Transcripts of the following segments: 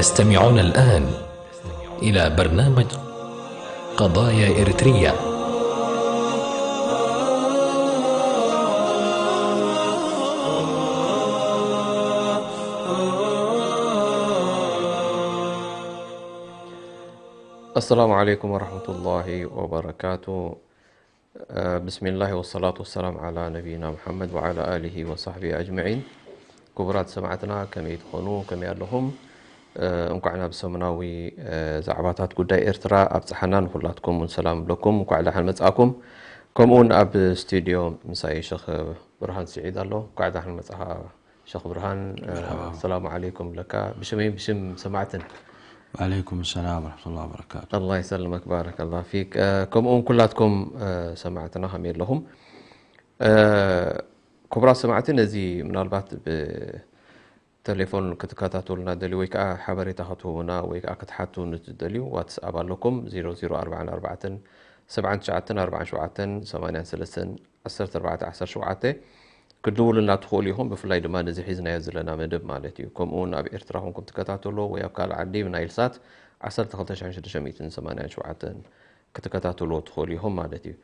تستمعون الآن إلى برنامج قضايا إريترية. السلام عليكم ورحمة الله وبركاته. بسم الله والصلاة والسلام على نبينا محمد وعلى آله وصحبه أجمعين. ክቡራት ሰማዕትና ከመይ ትኾኑ? ከመይ ኣለኹም? እንኳዕ ናብ ሰሙናዊ ዛዕባታት ጉዳይ ኤርትራ ኣብጽሓና። ንኹላትኩም እውን ሰላም እብለኩም፣ እንኳዕ ደሓን መጻእኩም። ከምኡ እውን ኣብ ስቱድዮ ምሳይ ሸኽ ብርሃን ስዒድ ኣሎ። እንኳዕ ደሓን መጻኻ ሸኽ ብርሃን። ሰላሙ ዓለይኩም ብለካ ብሽመይን ብሽም ሰማዕትን። وعليكم السلام ورحمة الله وبركاته. الله يسلمك، بارك الله فيك. ከምኡ እውን ኩላትኩም ሰማዕትና ከመይ ኣለኹም? ክቡራት ሰማዕቲ፣ ነዚ ምናልባት ብቴሌፎን ክትከታተሉና ደልዩ ወይ ከዓ ሓበሬታ ክትህቡና ወይ ከዓ ክትሓቱ ንትደልዩ ዋትስኣፕ ኣለኩም፣ ዜሮ ዜሮ ኣርባዓን ኣርባዕተን ሰብዓን ትሽዓተን ኣርባዓን ሸውዓተን ሰማንያን ሰለስተን ዓሰርተ ኣርባዕተ ዓሰርተ ሸውዓተ ክትድውሉልና ትኽእሉ ኢኹም። ብፍላይ ድማ ነዚ ሒዝናዮ ዘለና መደብ ማለት እዩ። ከምኡ እውን ኣብ ኤርትራ ኮንኩም ትከታተልዎ ወይ ኣብ ካልእ ዓዲ ብናይል ሳት ዓሰርተ ክልተ ሽሕን ሽዱሽተ ሚእትን ሰማንያን ሸውዓተን ክትከታተልዎ ትኽእሉ ኢኹም ማለት እዩ።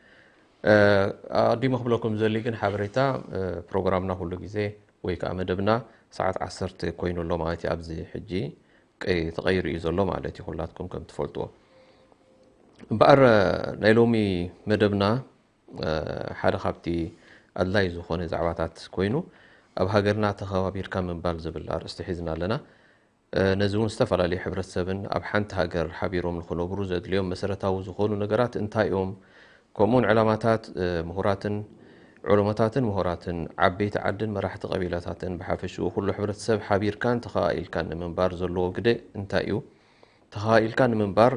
ኣዲሞ ክብለኩም ዘሊ ግን ሓበሬታ፣ ፕሮግራምና ኩሉ ግዜ ወይ ከዓ መደብና ሰዓት ዓሰርተ ኮይኑ ኣሎ ማለት እዩ። ኣብዚ ሕጂ ተቐይሩ እዩ ዘሎ ማለት እዩ፣ ኩላትኩም ከም ትፈልጥዎ። እምበኣር ናይ ሎሚ መደብና ሓደ ካብቲ ኣድላይ ዝኾነ ዛዕባታት ኮይኑ፣ ኣብ ሃገርና ተኸባቢርካ ምንባር ዝብል ኣርእስቲ ሒዝና ኣለና። ነዚ እውን ዝተፈላለዩ ሕብረተሰብን ኣብ ሓንቲ ሃገር ሓቢሮም ንኽነብሩ ዘድልዮም መሰረታዊ ዝኾኑ ነገራት እንታይ እዮም? ከምኡውን ዕላማታት ምሁራትን ዑለማታትን ምሁራትን ዓበይቲ ዓድን መራሕቲ ቀቢላታትን ብሓፈሽኡ ኩሉ ሕብረተሰብ ሓቢርካን ተኸኣኢልካን ንምንባር ዘለዎ ግደ እንታይ እዩ? ተኸኣኢልካ ንምንባር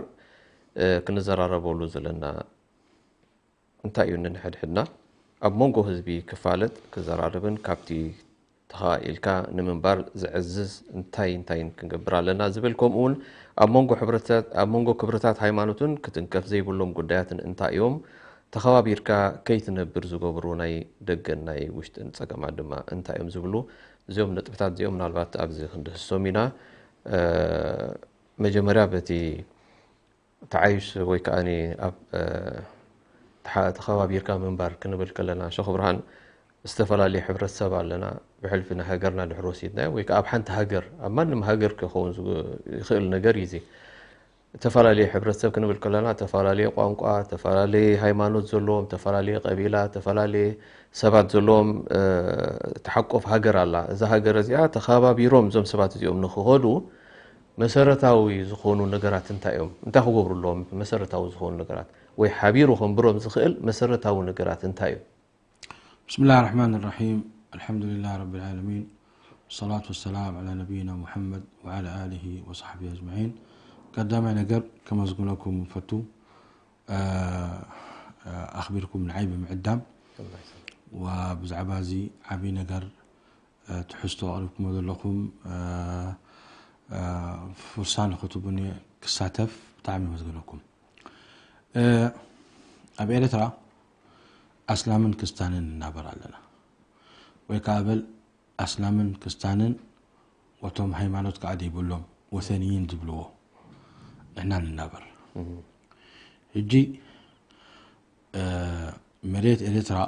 ክንዘራረበሉ ዘለና እንታይ እዩ? ነንሕድሕድና ኣብ መንጎ ህዝቢ ክፋለጥ ክዘራረብን ካብቲ ተኸኣኢልካ ንምንባር ዘዕዝዝ እንታይ እንታይን ክንገብር ኣለና ዝብል፣ ከምኡ እውን ኣብ መንጎ ሕብረተሰብ ኣብ መንጎ ክብርታት ሃይማኖትን ክትንከፍ ዘይብሎም ጉዳያትን እንታይ እዮም? ተኸባቢርካ ከይትነብር ዝገብሩ ናይ ደገን ናይ ውሽጥን ጸገማት ድማ እንታይ እዮም ዝብሉ፣ እዚኦም ነጥብታት እዚኦም ምናልባት ኣብዚ ክንድህሶም ኢና። መጀመርያ በቲ ተዓይሽ ወይ ከዓ ኣብ ተኸባቢርካ ምንባር ክንብል ከለና፣ ሸኽ ብርሃን፣ ዝተፈላለየ ሕብረተሰብ ኣለና። ብሕልፊ ንሃገርና ድሕር ወሲድናዮ ወይ ከዓ ኣብ ሓንቲ ሃገር፣ ኣብ ማንም ሃገር ክኸውን ይኽእል ነገር እዩ። እዚ ዝተፈላለየ ሕብረተሰብ ክንብል ከለና፣ ዝተፈላለየ ቋንቋ፣ ዝተፈላለየ ሃይማኖት ዘለዎም፣ ዝተፈላለየ ቀቢላ፣ ዝተፈላለየ ሰባት ዘለዎም ተሓቆፍ ሃገር ኣላ። እዛ ሃገር እዚኣ ተኸባቢሮም እዞም ሰባት እዚኦም ንክኸዱ መሰረታዊ ዝኾኑ ነገራት እንታይ እዮም? እንታይ ክገብሩ ኣለዎም? መሰረታዊ ዝኾኑ ነገራት ወይ ሓቢሩ ከንብሮም ዝኽእል መሰረታዊ ነገራት እንታይ እዮም? بسم الله الرحمن الرحيم. الحمد لله رب العالمين. والصلاة والسلام على نبينا محمد وعلى آله وصحبه أجمعين. ቀዳማይ ነገር ከመስግነኩም ፈቱ ኣኽቢርኩም ንዓይ ብምዕዳም። ብዛዕባ እዚ ዓብዪ ነገር ትሕዝቶ ኣቕሪብኩሞ ዘለኹም ፍርሳን ክትቡኒ ክሳተፍ ብጣዕሚ የመስግነኩም። ኣብ ኤርትራ ኣስላምን ክስታንን እናበር ኣለና። ወይ ከዓ በል ኣስላምን ክስታንን ወቶም ሃይማኖት ከዓ ዘይብሎም ወሰንይን ዝብልዎ ንሕና ንናበር። ሕጂ መሬት ኤርትራ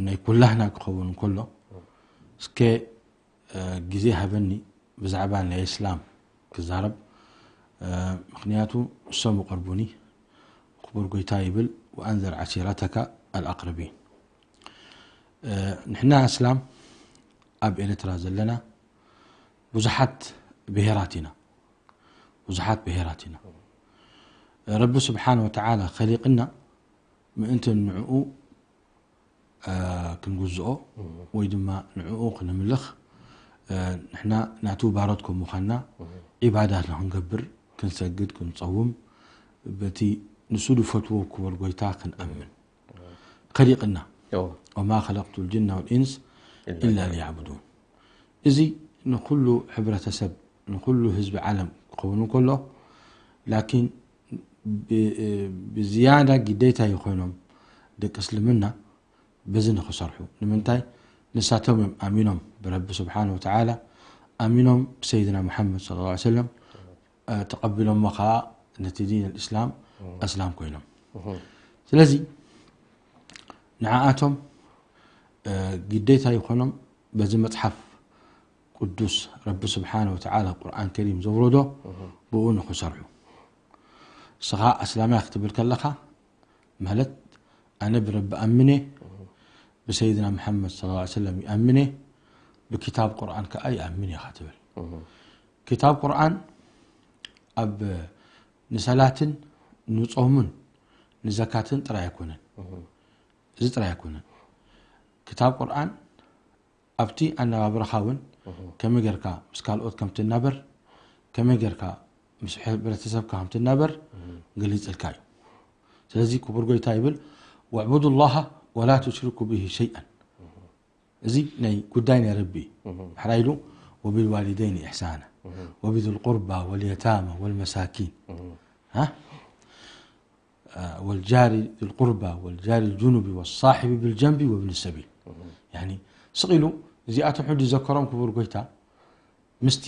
ናይ ኩላህና ክኸውን እንከሎ፣ እስከ ግዜ ሃበኒ ብዛዕባ ናይ እስላም ክዛረብ። ምኽንያቱ እሶም ይቐርቡኒ፣ ክቡር ጎይታ ይብል፣ ወኣንዘር ዓሲረተካ ኣልኣቅረቢን። ንሕና እስላም ኣብ ኤርትራ ዘለና ብዙሓት ብሄራት ኢና። ብዙሓት ብሄራት ኢና። ረቢ ስብሓን ወተዓላ ከሊቕና ምእንቲ ንዕኡ ክንግዝኦ ወይ ድማ ንዕኡ ክነምልኽ፣ ንሕና ናቱ ባሮት ከም ምዃንና ዒባዳ ንክንገብር ክንሰግድ ክንጸውም በቲ ንሱ ዝፈትዎ ክቡር ጎይታ ክንኣምን ከሊቕና። እዎ وما خلقت الجن والإنس إلا إلا ليعبدون። እዚ ንኹሉ ሕብረተሰብ ንኹሉ ህዝቢ ዓለም ክኸውን እንከሎ ላኪን ብ- ብዝያዳ ግዴታ ይኾኖም ደቂ እስልምና በዚ ንኽሰርሑ። ንምንታይ? ንሳቶም እዮም ኣሚኖም ብረቢ ስብሓን ወተዓላ ኣሚኖም ብሰይድና ሙሓመድ صلى الله عليه وسلم ተቐቢሎሞ ከዓ ነቲ ዲን الإسلام ኣስላም ኮይኖም። ስለዚ ንዓኣቶም ግዴታ ይኾኖም በዚ መፅሓፍ ቅዱስ ረቢ ስብሓን ወተዓላ ቁርኣን ከሪም ዘውረዶ ብኡ ንኽሰርሑ። እስኻ ኣስላማይ ክትብል ከለኻ ማለት ኣነ ብረቢ ኣምነ ብሰይድና መሓመድ صلى الله عليه وسلم ይኣምነ ብክታብ ቁርኣን ከዓ ይኣምን ኢኻ ትብል። ክታብ ቁርኣን ኣብ ንሰላትን ንጾምን ንዘካትን ጥራይ ኣይኮነን። እዚ ጥራይ ኣይኮነን። ክታብ ቁርኣን ኣብቲ ኣነባብራኻ እውን ከመይ ጌርካ ምስ ካልኦት ከም ትናበር ከመይ ጌርካ ምስ ሕብረተሰብካ ከም ትናበር ገሊፅልካ እዩ። ስለዚ ክቡር ጎይታ ይብል واعبدوا الله ولا تشركوا به شيئا እዚ ናይ ጉዳይ ናይ ረቢ እዩ። ድሕራይ ኢሉ وبالوالدين إحسانا وبذي القربى واليتامى والمساكين ها والجار ذي القربى والجار الجنب والصاحب بالجنب وابن السبيل يعني ስቕ ኢሉ እዚኣቶም ሕጂ ዘከሮም ክቡር ጎይታ ምስቲ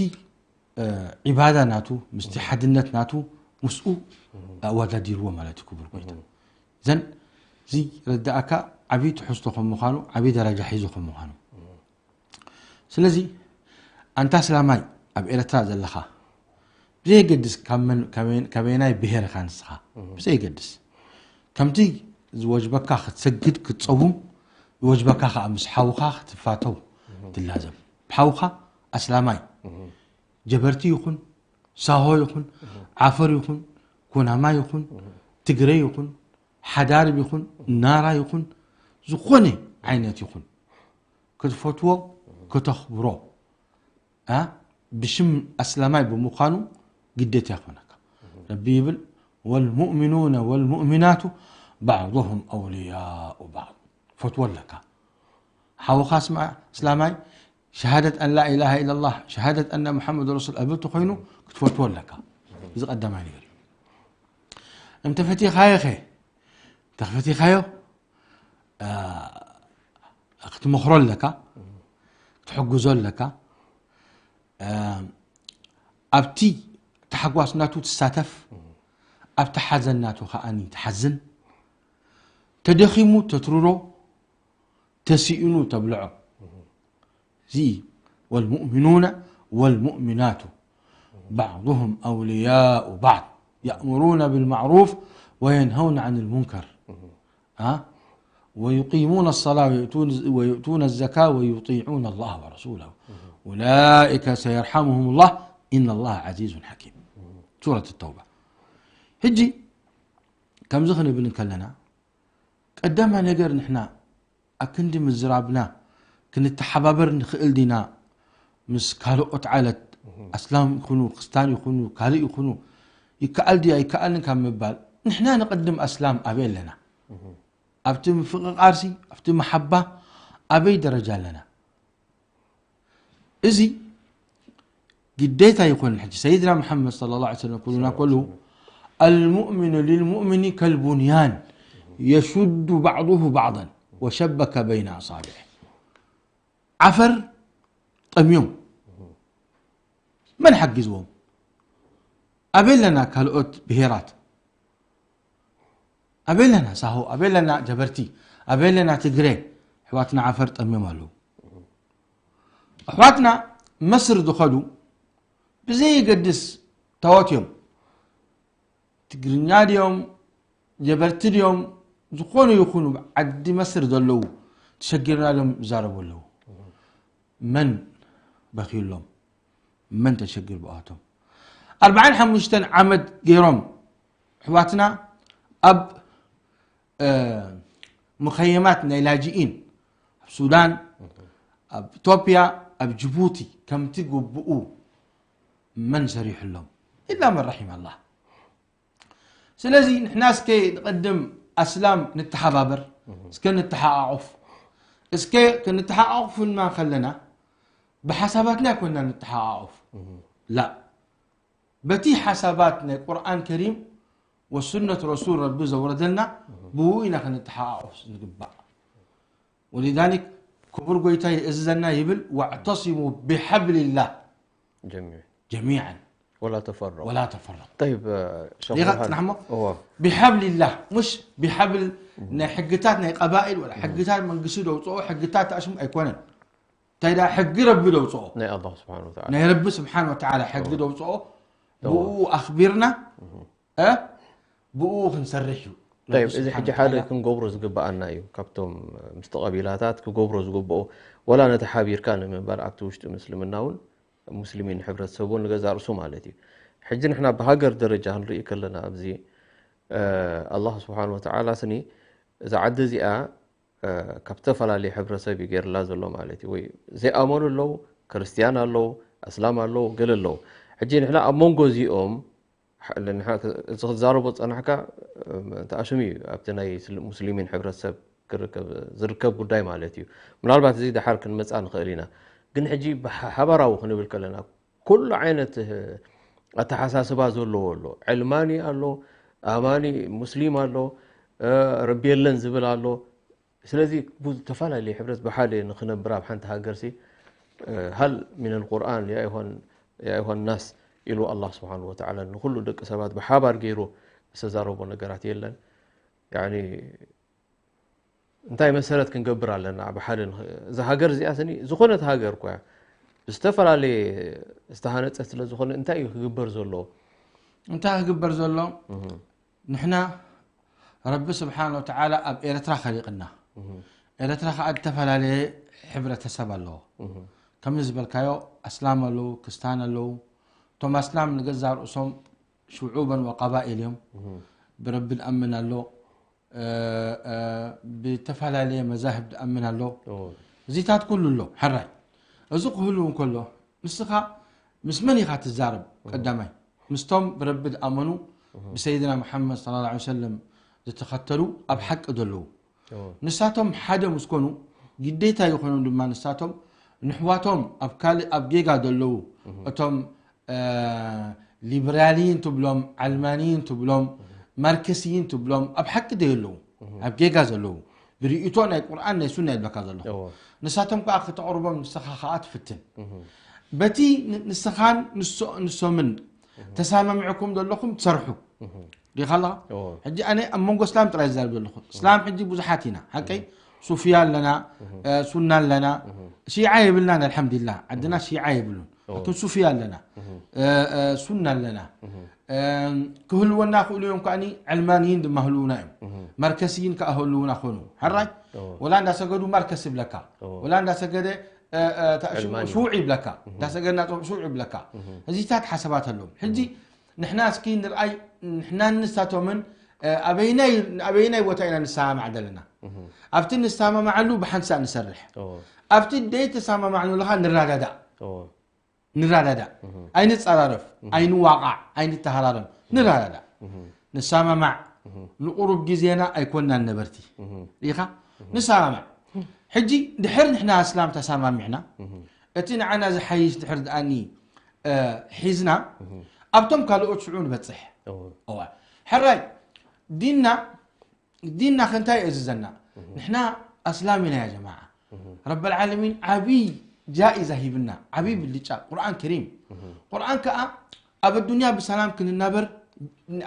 ዒባዳ ናቱ ምስቲ ሓድነት ናቱ ምስኡ ኣወዳዲርዎ ማለት እዩ ክቡር ጎይታ። እዘን እዚ ረዳእካ ዓብዪ ትሕዝቶ ከም ምዃኑ ዓብዪ ደረጃ ሒዙ ከም ምዃኑ ስለዚ ኣንታ እስላማይ ኣብ ኤረትራ ዘለኻ ብዘየገድስ ካበየናይ ብሄር ኢኻ ንስኻ ብዘየገድስ ከምቲ ዝወጅበካ ክትሰግድ ክትፀውም ዝወጅበካ ከዓ ምስ ሓውኻ ክትፋተው ትላዘም ብሓውኻ ኣስላማይ ጀበርቲ ይኹን ሳሆ ይኹን ዓፈር ይኹን ኩናማ ይኹን ትግረ ይኹን ሓዳርብ ይኹን ናራ ይኹን ዝኾነ ዓይነት ይኹን ክትፈትዎ ከተኽብሮ ብሽም ኣስላማይ ብምዃኑ ግደት ያኾነካ ረቢ ይብል والمؤمنون والمؤمنات بعضهم أولياء بعض ፈትዎ ኣለካ ሓውኻ እስላማይ شهادة أن لا إله إلا الله شهادة أن محمد رسول ኣብል ተኾይኑ ክትፈትዎ ኣለካ እዚ ቀዳማይ ነገር እዩ እንተፈቲኻዮ ኸ እንተፈቲኻዮ ክትመኽሮ ኣለካ ክትሕግዞ ኣለካ ኣብቲ ታሕጓስ ናቱ ትሳተፍ ኣብቲ ሓዘን ናቱ ከዓኒ ትሓዝን ተደኺሙ ተትርሮ ተሲእኑ ተብልዖ እዚ والمؤمنون والمؤمنات بعضهم أولياء بعض يأمرون بالمعروف وينهون عن المنكر ها؟ ويقيمون الصلاة ويؤتون, ويؤتون الزكاة ويطيعون الله ورسوله أولئك سيرحمهم الله إن الله عزيز حكيم سورة التوبة ሕጂ ከምዚ ክንብል እንከለና ቀዳማይ ነገር ንሕና ኣክንዲ ምዝራብና ክንተሓባበር ንኽእል ዲና ምስ ካልኦት ዓለት ኣስላም ይኹኑ ክስታን ይኹኑ ካልእ ይኹኑ ይከኣል ድዩ ኣይከኣልን ካብ ምባል ንሕና ንቐድም ኣስላም ኣበይ ኣለና ኣብቲ ምፍቕቓርሲ ኣብቲ መሓባ ኣበይ ደረጃ ኣለና እዚ ግዴታ ይኮን ሕጂ ሰይድና መሐመድ صلى الله عليه وسلم ክብሉና ከሉ المؤمن للمؤمن كالبنيان يشد بعضه بعضا وشبك بين أصابعه ዓፈር ጠምዮም መን ሓጊዝዎም ኣበይ ኣለና ካልኦት ብሄራት ኣበይ ኣለና ሳሆ ኣበይ ኣለና ጀበርቲ ኣበይ ኣለና ትግረ ኣሕዋትና ዓፈር ጠምዮም ኣለዉ ኣሕዋትና መስር ዝኸዱ ብዘየገድስ ታወት እዮም ትግርኛ ድዮም ጀበርቲ ድዮም ዝኾኑ ይኹኑ ዓዲ መስር ዘለዉ ተሸጊርና ኢሎም ይዛረቡ ኣለዉ መን በኺሎም መን ተሸግር ብኣቶም ኣርባዓን ሓሙሽተን ዓመት ገይሮም ኣሕዋትና ኣብ ሙኸየማት ናይ ላጅኢን ኣብ ሱዳን ኣብ ኢትዮጵያ ኣብ ጅቡቲ ከምቲ ግብኡ መን ሰሪሕሎም إلا من رحم الله. ስለዚ ንሕና እስከ ንቐድም ኣስላም ንተሓባበር፣ እስከ ንተሓቓቑፍ። እስከ ክንተሓቓቑፍ እና ከለና ብሓሳባትና ኣይኮንና ንተሓቓቑፍ። ላ፣ በቲ ሓሳባት ናይ ቁርኣን ከሪም ወሱነት ረሱል ረቢ ዘውረደልና ብኡ ኢና ክንተሓቓቑፍ ዝግባእ። ولذلك ክቡር ጎይታ የእዝዘና ይብል፣ واعتصموا بحبل الله جميعا جميعا ولا تفرقوا ولا تفرقوا طيب آه، شيخ ዲኻ برهان. ጽናሕሞ እዎ بحبل الله مش بحبل ናይ ሕግታት ናይ ቀባኢል ወላ ሕግታት መንግስቲ ደውፅኦ ሕግታት ተኣሽሙ ኣይኮነን። እንታይ ዳ ሕጊ ረቢ ደውፅኦ ናይ ኣላህ ስብሓን ወተዓላ ናይ ረቢ ስብሓን ወተዓላ ሕጊ ደውፅኦ ብኡ ኣኽቢርና እ ብኡ ክንሰርሕ እዩ። طيب ረቢ እዚ ስብሓን ሕጂ ሓደ ወተዓላ ክንገብሮ ዝግብኣና እዩ። ካብቶም ምስቲ ቀቢላታት ክገብሮ ዝግብኦ ወላ ነቲ ሓቢርካ ንምንባር ኣብቲ ውሽጢ ምስልምና እውን ሙስሊሚን ሕብረተሰቡ ንገዛ ርእሱ ማለት እዩ። ሕጂ ንሕና ብሃገር ደረጃ ክንርኢ ከለና ኣብዚ እ፣ ኣላህ ስብሓን ወተዓላ ስኒ እዛ ዓዲ እዚኣ እ፣ ካብ ዝተፈላለየ ሕብረተሰብ እዩ ገይርላ ዘሎ ማለት እዩ። ወይ ዘይኣመኑ ኣለዉ፣ ክርስትያን ኣለዉ፣ ኣስላም ኣለዉ፣ ገለ ኣለዉ። ሕጂ ንሕና ኣብ መንጎ እዚኦም ሕ- ንሕና ክ- እዚ ክትዛረቦ ዝጸናሕካ እ፣ ተኣሽሙ እዩ ኣብቲ ናይ ስል- ሙስሊሚን ሕብረተሰብ ክርከብ ዝርከብ ጉዳይ ማለት እዩ። ምናልባት እዚ ደሓር ክንመጻ ንኽእል ኢና። ግን ሕጂ ብሓ- ሓባራዊ ክንብል ከለና ኩሉ ዓይነት እ፣ ኣተሓሳስባ ዘለዎ ኣሎ። ዕልማኒ ኣሎ፣ ኣማኒ ሙስሊም ኣሎ፣ እ፣ ረቢ የለን ዝብል ኣሎ። ስለዚ ቡ- ዝተፈላለዩ ሕብረት ብሓደ ንክነብር ኣብ ሓንቲ ሃገርሲ እ፣ ሃል ሚነል ቁርኣን ያ ኣዩሃ ናስ ኢሉ ኣላህ ስብሓን ወተዓላ ንኩሉ ደቂ ሰባት ብሓባር ገይሩ ዝተዛረቦ ነገራት የለን። ያኒ እንታይ መሰረት ክንገብር ኣለና ብሓደ ንኽ- እዛ ሃገር እዚኣ ስኒ ዝኾነት ሃገር እኮ እያ ብዝተፈላለየ ዝተሃነፀት ስለ ዝኾነ እንታይ እዩ ክግበር ዘሎ? እንታይ ክግበር ዘሎ? ንሕና ረቢ ስብሓን ወተዓላ ኣብ ኤርትራ ከሊቕና። ኤርትራ ከዓ ዝተፈላለየ ሕብረተሰብ ኣለዎ። ከምዚ ዝበልካዮ ኣስላም ኣለዉ፣ ክስታን ኣለዉ። እቶም ኣስላም ንገዛ ርእሶም ሽዑበን ወቀባኢል እዮም። ብረቢ ድኣምን ኣሎ፣ እ፣ እ፣ ብተፈላለየ መዛህብ ድኣምን ኣሎ። እዚታት ኩሉ ኣሎ። ሕራይ፣ እዚ ክህሉ እንከሎ ንስኻ ምስ መን ኢኻ ትዛረብ? ቀዳማይ ምስቶም ብረቢ ድኣመኑ ብሰይድና መሓመድ ሰለላሁ ዐለይሂ ወሰለም ዝተኸተሉ ኣብ ሓቂ ዘለዉ ንሳቶም ሓደ ምስ ኮኑ ግዴታ ይኾኖም ድማ ንሳቶም ንሕዋቶም ኣብ ካልእ ኣብ ጌጋ ዘለዉ እቶም እ፣ ሊብራልይን ትብሎም ዓልማንይን ትብሎም ማርክስይን ትብሎም ኣብ ሓቂ ደየለዉ ኣብ ጌጋ ዘለዉ ብርእይቶ ናይ ቁርኣን ናይ ሱና ይብለካ ዘለኹ ንሳቶም ከዓ ክተቕርቦም ንስኻ ከዓ ትፍትን በቲ ን- ንስኻን ንሶ- ንሶምን ተሳማሚዕኩም ዘለኹም ትሰርሑ ዲኻ ኣለኻ ሕጂ ኣነ ኣብ መንጎ እስላም ጥራይ ዝዛረብ ዘለኹ እስላም ሕጂ ብዙሓት ኢና ሓቀይ ሱፍያ ኣለና እ፣ ሱና ኣለና ሺዓ የብልናን ኣልሓምዱሊላህ ዓድና ሺዓ የብሉን ኣቱን ሱፍያ ኣለና እ፣ እ፣ ሱና ኣለና እ፣ ክህልወና ክእሉ እዮም ከዓኒ ዕልማንይን ድማ ህልውና እዮም ማርከስይን ከዓ ህልውና ኮኑ ሕራይ ወላ እንዳሰገዱ ማርከስ ይብለካ ወላ እንዳሰገደ እ፣ እ፣ ታ- ሽው- ዕልማኒ። ሽውዕ ይብለካ እንዳሰገድና ጾም ሽውዕ ይብለካ እዚታት ሓሳባት ኣለዎም ሕጂ ንሕና እስኪ ንርኣይ ንሕናን ንሳቶምን እ፣ ኣበይናይ ኣበይናይ ቦታ ኢና ንሰማማዕ ዘለና ኣብቲ ንሰማማዓሉ ብሓንሳእ ንሰርሕ ኣብቲ ደይተሰማማዕኑ ለኻ ንረዳዳእ ንረዳዳእ ኣይንፀራረፍ ኣይንዋቃዕ ኣይንተሃራረም ንረዳዳእ ንሰማማዕ ንቁሩብ ግዜና ኣይኮናን ነበርቲ ሪኢኻ ንሰማማዕ ሕጂ ድሕር ንሕና እስላም ተሰማሚዕና እቲ ንዓና ዝሓይሽ ድሕር ድኣኒ እ፣ ሒዝና ኣብቶም ካልኦት ሽዑ ንበፅሕ እዋ ሕራይ ዲንና ዲንና ከንታይ የእዝዘና ንሕና ኣስላም ኢና ያ ጀማዓ ረብ ልዓለሚን ዓብይ ጃኢዛ ሂብና ዓብይ ብልጫ ቁርኣን ከሪም ቁርኣን ከዓ ኣብ ኣዱንያ ብሰላም ክንናበር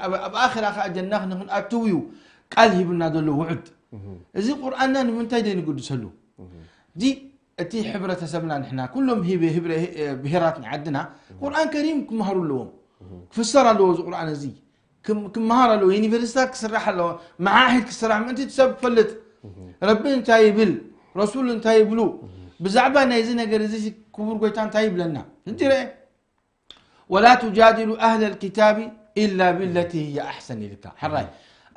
ኣብ ኣብ ኣኽራ ከዓ ጀና ንክንኣትው እዩ ቃል ሂብና ዘሎ ውዕድ እዚ ቁርኣንና ንምንታይ ደይ ንግድሰሉ እዚ እቲ ሕብረተሰብና ንሕና ኩሎም ሂበ- ህብረ- ብሄራት ናይ ዓድና ቁርኣን ከሪም ክመሃሩ ኣለዎም ክፍሰር ኣለዎ እዚ ቁርኣን እዚ ክም- ክመሃር ኣለዎ ዩኒቨርሲታት ክስራሕ ኣለዎ መዓሕድ ክስራሕ ምእንቲ እቲ ሰብ ክፈልጥ ረቢ እንታይ ይብል ረሱል እንታይ ይብሉ ብዛዕባ ናይዚ ነገር እዚ ክቡር ጎይታ እንታይ ይብለና እንጂ ርአ ولا تجادلوا أهل الكتاب إلا بالتي هي أحسن ኢልካ ሕራይ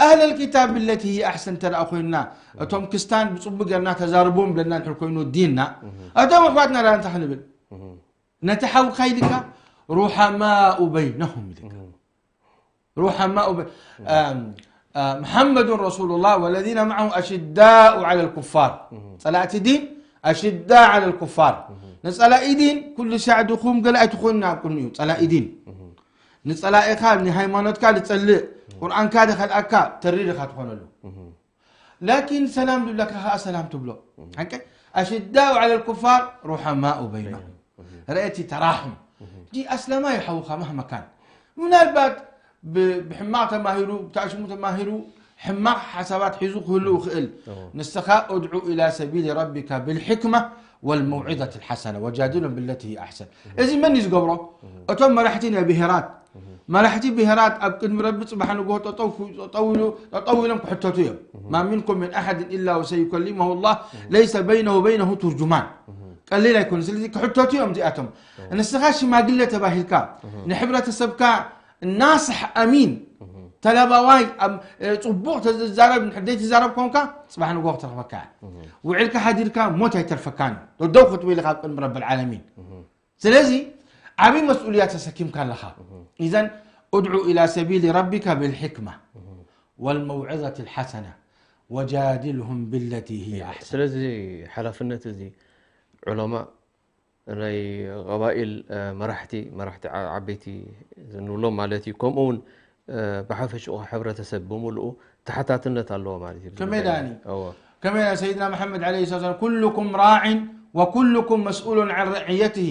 أهل الكتاب بالتي هي أحسن እንተ ደኣ ኮይንና እቶም ክስታን ብፅቡቅ ገርና ተዛርቦም ብለና ድሕር ኮይኑ ዲንና እቶም ኣሕዋትና ደኣ እንታይ ክንብል ነቲ ሓውካ ኢልካ ሩሓማኡ በይነሁም ኢልካ። ሩሓማኡ በ-፣ ኣም፣ አ፣ ሙሓመዱን ረሱሉላህ ወለዚነ መዓሁ ኣሽዳኡ ዐለል ኩፋር። ጸላእቲ ዲን ኣሽዳ ዐለል ኩፋር። ንጸላኢ ዲን ኩሉ ሻዕ ድኹም ገለ ኣይትኾንና ኣብ ቅድሚኡ። ጸላኢ ዲን ንጸላኢኻ፣ ንሃይማኖትካ ዝጸልእ፣ ቁርኣንካ ዝኸልኣካ ተሪር ኢኻ ትኾነሉ። ላኪን ሰላም ዝብለካ ከኣ ሰላም ትብሎ። ሓቂ? ኣሽዳኡ ዐለል ኩፋር ሩሓማኡ በይነሁም። ረእቲ ተራሕም። ዲ ኣስላማይ ሓውኻ ማህመካን። ምናልባት ብ-፣ ብሕማቕ ተማሂሩ፣ ብታሽሙ ተማሂሩ፣ ሕማቕ ሓሳባት ሒዙ ክህሉ ይኽእል። ንስኻ ኡድዑ ኢላ ሰቢል ረቢካ ብልሕክማ ወልመውዒዘት ልሓሰና ወጃድሎም ብለቲ ሂየ ኣሕሰን። እዚ መን እዩ ዝገብሮ? እቶም መራሕቲ ናይ ብሄራት። መራሕቲ ብሄራት ኣብ ቅድሚ ረቢ ጽባሕ ንግሆ ጠጠው ክብሉ፣ ጠጠው ኢሉ፣ ጠጠው ኢሎም ክሕተቱ እዮም። ማ ሚንኩም ምን ኣሓድን ኢላ ወሰዩከሊመሁ ላህ ለይሰ በይነሁ ወበይነሁ ቱርጁማን። ቀሊል ኣይኮነ። ስለዚ ክሕተቱ እዮም እዚኣቶም። ንስኻ ሽማግለ ተባሂልካ፣ ንሕብረተሰብካ ናስሕ ኣሚን፣ ተላባዋይ፣ ኣብ፣ እ፣ ጽቡቕ ተዝዛረብ፣ ንሕደይ ትዛረብ ኮንካ፣ ጽባሕ ንግሆ ክትረኽበካ እያ። ውዒልካ ሓዲርካ ሞት ኣይተርፈካን እዩ። ደው ክትብል ኢኻ ኣብ ቅድሚ ረብል ዓለሚን። ስለዚ ዓብዪ መስኡልያ ተሰኪምካ ኣለኻ። ኢዘን ኡድዑ ኢላ ሰቢሊ ረቢካ ብልሕክማ ወልመውዕዘት ልሓሰና ወጃድልሁም ብለቲ ሂየ ኣሕሰን። ስለዚ ሓላፍነት እዚ ዑለማ፣ ናይ ቀባኢል፣ እ፣ መራሕቲ፣ መራሕቲ ዓ-፣ ዓበይቲ ንብሎም ማለት እዩ። ከምኡ እውን፣ እ፣ ብሓፈሽኡ ሕብረተሰብ ብምልኡ ተሓታትነት ኣለዎ ማለት እዩ። ከመይ ደኣኒ? እዎ። ከመይ ደኣ ሰይድና መሓመድ ዓለይሂ ሰላቱ ወሰላም፣ "ኩሉኩም ራዒን ወኩሉኩም መስኡሉን ዐን ረዕየትሂ።"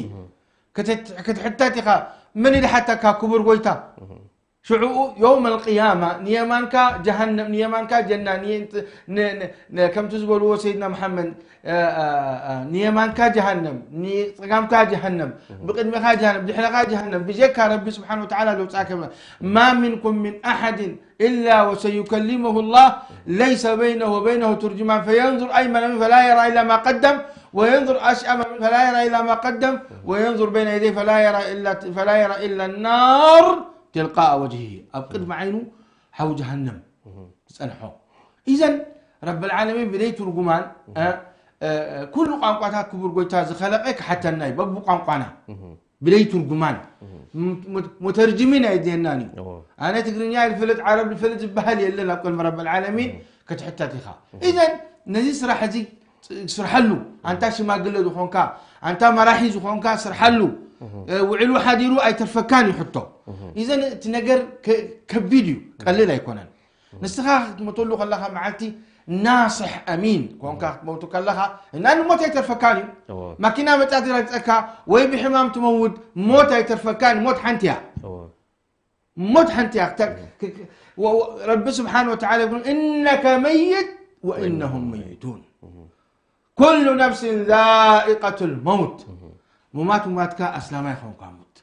ክትት-፣ ክትሕተት ኢኻ። መን ይድሓተካ? ክቡር ጎይታ። ሽዑኡ የውመል ቅያማ ንየማንካ ጀሃነም፣ ንየማንካ ጀና፣ ን-፣ ን-፣ ን-፣ ን-፣ ከምቲ ዝበልዎ ሰይድና መሓመድ፣ እ፣ እ፣ እ፣ ንየማንካ ጀሃነም፣ ንጸጋምካ ጀሃነም፣ ብቕድሜኻ ጀሃነም፣ ብድሕረኻ ጀሃነም፣ ብጀካ ረቢ ስብሓን ወተዓላ ለውጻእካ። ማ ሚንኩም ምን ኣሓድን ኢላ ወሰዩከሊሙሁ ላህ ለይሰ በይነሁ ወበይነሁ ቱርጅማን ፈየንዙር ኣይመነ ሚን ፈላ የራ ኢላ ማ ቀደም ወየንዙር ኣሽኣመ ሚን ፈላ የራ ኢላ ማ ቀደም ወየንዙር በይነ የደይ ፈላ የራ ኢላ፣ ፈላ የራ ኢላ ናር ትልቃእ ወጅሂ፣ ኣብ ቅድሚ ዓይኑ ሓዊ ጀሃነም ዝጸንሖ። ኢዘን ረብል ዓለሚን ብደይ ትርጉማን፣ እ፣ እ፣ ኩሉ ቋንቋታት ክቡር ጎይታ ዝኸለቐ ክሓተና እዩ፣ በቡ ቋንቋና። ብደይ ትርጉማን ም-፣ ም-፣ ሙተርጅሚን ኣየድልየናን እዩ። እዎ። ኣነ ትግርኛ ይፈልጥ፣ ዓረብ ይፈልጥ ዝበሃል የለን ኣብ ቅድሚ ረብል ዓለሚን ክትሕተት ኢኻ። ኢዘን ነዚ ስራሕ እዚ ስርሐሉ። ኣንታ ሽማግለ ዝኾንካ፣ ኣንታ መራሒ ዝኾንካ ስርሐሉ። እ፣ ውዕሉ ሓዲሩ ኣይተርፈካን እዩ ሕቶ። ኢዘን እቲ ነገር ከ-፣ ከቢድ እዩ፣ ቀሊል ኣይኮነን። ንስኻ ክትሞተሉ ከለኻ መዓልቲ ናስሕ ኣሚን ኮንካ ክትመውቱ ከለኻ፣ እና ንሞት ኣይተርፈካን እዩ። እዎ። ማኪና መጻ ትረግጸካ ወይ ብሕማም ትመውት፣ ሞት ኣይተርፈካን፣ ሞት ሓንቲ እያ። እዎ። ሞት ሓንቲ እያ። ክተ-፣ ክ-፣ ክ-፣ ወ-፣ ወ-፣ ረቢ ስብሓን ወተዓላ ይብሉ፣ "እነከ መይት ወእነሁም መይቱን። ኩሉ ነፍሲን ዛኢቀቱል መውት።" ሙማት ሙማትካ ኣስላማይ ኾንካ ሙት።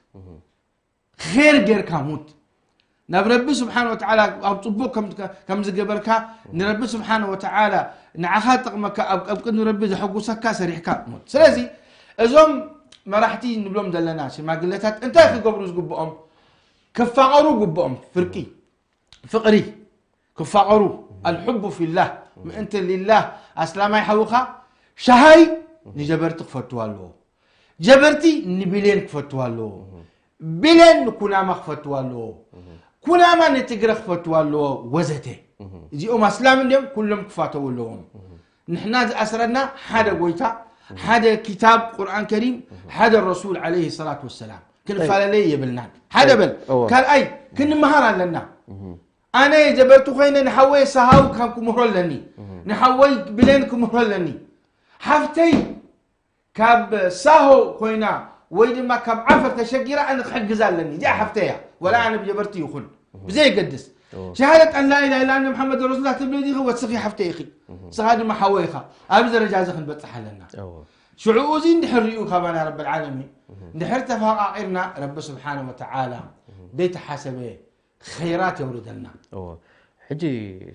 ኼር ጌርካ ሙት። ናብ ረቢ ስብሓን ወተዓላ ኣብ ጽቡቕ ከም፣ ከም ዝገበርካ፣ ንረቢ ስብሓን ወተዓላ ንዓኻ ጠቕመካ፣ ኣብ፣ ኣብ ቅድሚ ረቢ ዘሐጉሰካ ሰሪሕካ ሙት። ስለዚ እዞም መራሕቲ ንብሎም ዘለና ሽማግለታት እንታይ ክገብሩ ዝግብኦም? ክፋቐሩ ግብኦም። ፍርቂ፣ ፍቕሪ፣ ክፋቐሩ። ኣልሑቡ ፊላህ፣ ምእንቲ ሊላህ፣ ኣስላማይ ሓውኻ ሻሃይ ንጀበርቲ ክፈትዋ ኣለዎ። ጀበርቲ ንቢሌን ክፈትዋ ኣለዎ። ቢሌን ንኩናማ ክፈትዋ ኣለዎ። ኩናማ ንትግረ ክፈትዋ ኣለዎ፣ ወዘተ። እዚኦም ኣስላም እንድዮም፣ ኩሎም ክፋተው ኣለዎም። ንሕና ዝኣስረና ሓደ ጎይታ፣ ሓደ ኪታብ ቁርኣን ከሪም፣ ሓደ ረሱል ዓለይሂ ሰላቱ ወሰላም። ክንፈላለይ የብልናን። ሓደ በል። እወ። ካልኣይ፣ ክንመሃር ኣለና። ኣነ ጀበርቲ ኮይነ ንሓወይ ሰሃው ከም ክምህሮ ኣለኒ። ንሓወይ ብሌን ክምህሮ ኣለኒ። ሓፍተይ ካብ ሳሆ ኮይና ወይ ድማ ካብ ዓፈር ተሸጊራ ኣነ ክሕግዛ ኣለኒ። እዚኣ ሓፍተይ እያ። ወላ ኣነ ብጀበርቲ ይኹን። ብዘየገድስ። እወ። ሸሃደት ኣን ላኢላሃ ኢላ ኣነ ሙሓመድ ረሱሉላህ ትብሊ ዲኺ? ወስኺ ሓፍተይ ኢኺ። ንስኻ ድማ ሓወይ ኢኻ። ኣብዚ ደረጃ እዚ ክንበጽሕ ኣለና። እወ። ሽዑኡ እዚ እንድሕር ሪኡ ካባና ረብል ዓለሚን፣ እንድሕር ተፈቓቒርና፣ ረቢ ስብሓነ ወተዓላ ዘይተሓሰበ ኸይራት የውርደልና። እወ። ሕጂ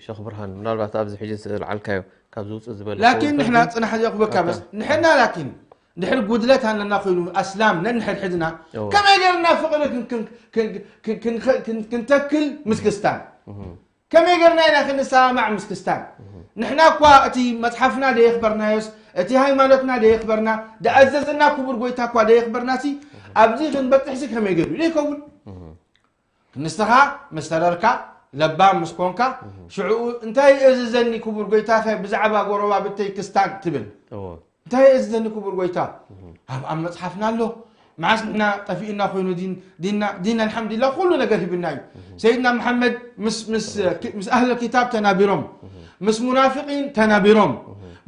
ሸኽ ብርሃን፣ ምናልባት ኣብዚ ሕጂ ዝለዓልካዮ ካብዚ ውፅእ ዝበለ ላኪን ክኸውን ንሕና ከሎ፣ ጽናሕ ዘኽበካ ኣታ። በስ፣ ንሕና ላኪን እንድሕር ጉድለት ኣለና ኮይኑ፣ ኣስላም ነንሕድሕድና፣ እወ። ከመይ ጌርና ፍቕሪ ክን-፣ ክን-፣ ክን-፣ ክን-፣ ክን-፣ ክን-፣ ክንተክል ምስ ክስታን? እህ። ከመይ ጌርና ኢና ክንሰማማዕ ምስ ክስታን? እህ። ንሕና እኳ እቲ መጽሓፍና ደየኽበርናዮስ፣ እቲ ሃይማኖትና ደየኽበርና፣ ደኣዘዘና ክቡር ጎይታ እኳ ደየኽበርናሲ፣ እህ። ኣብዚ ክንበፅሕሲ ከመይ ገይሩ ይኸውን? ንስኻ ምስ ተረርካ፣ ለባም ምስ ኮንካ፣ ሽዕኡ እንታይ እዝዘኒ ክቡር ጎይታኸ ብዛዕባ ጎረባብተይ ክስታን ትብል? እንታይ እዝዘኒ ክቡር ጎይታ? ኣብ ኣብ መጽሓፍና ኣሎ። መዓስ ንሕና ጠፊእና ኮይኑ ዲን ዲንና ዲን ኣልሓምዱሊላህ ኩሉ ነገር ሂብና እዩ። ሰይድና መሓመድ ምስ ምስ ምስ ኣህለ ኪታብ ተናቢሮም፣ ምስ ሙናፊቂን ተናቢሮም፣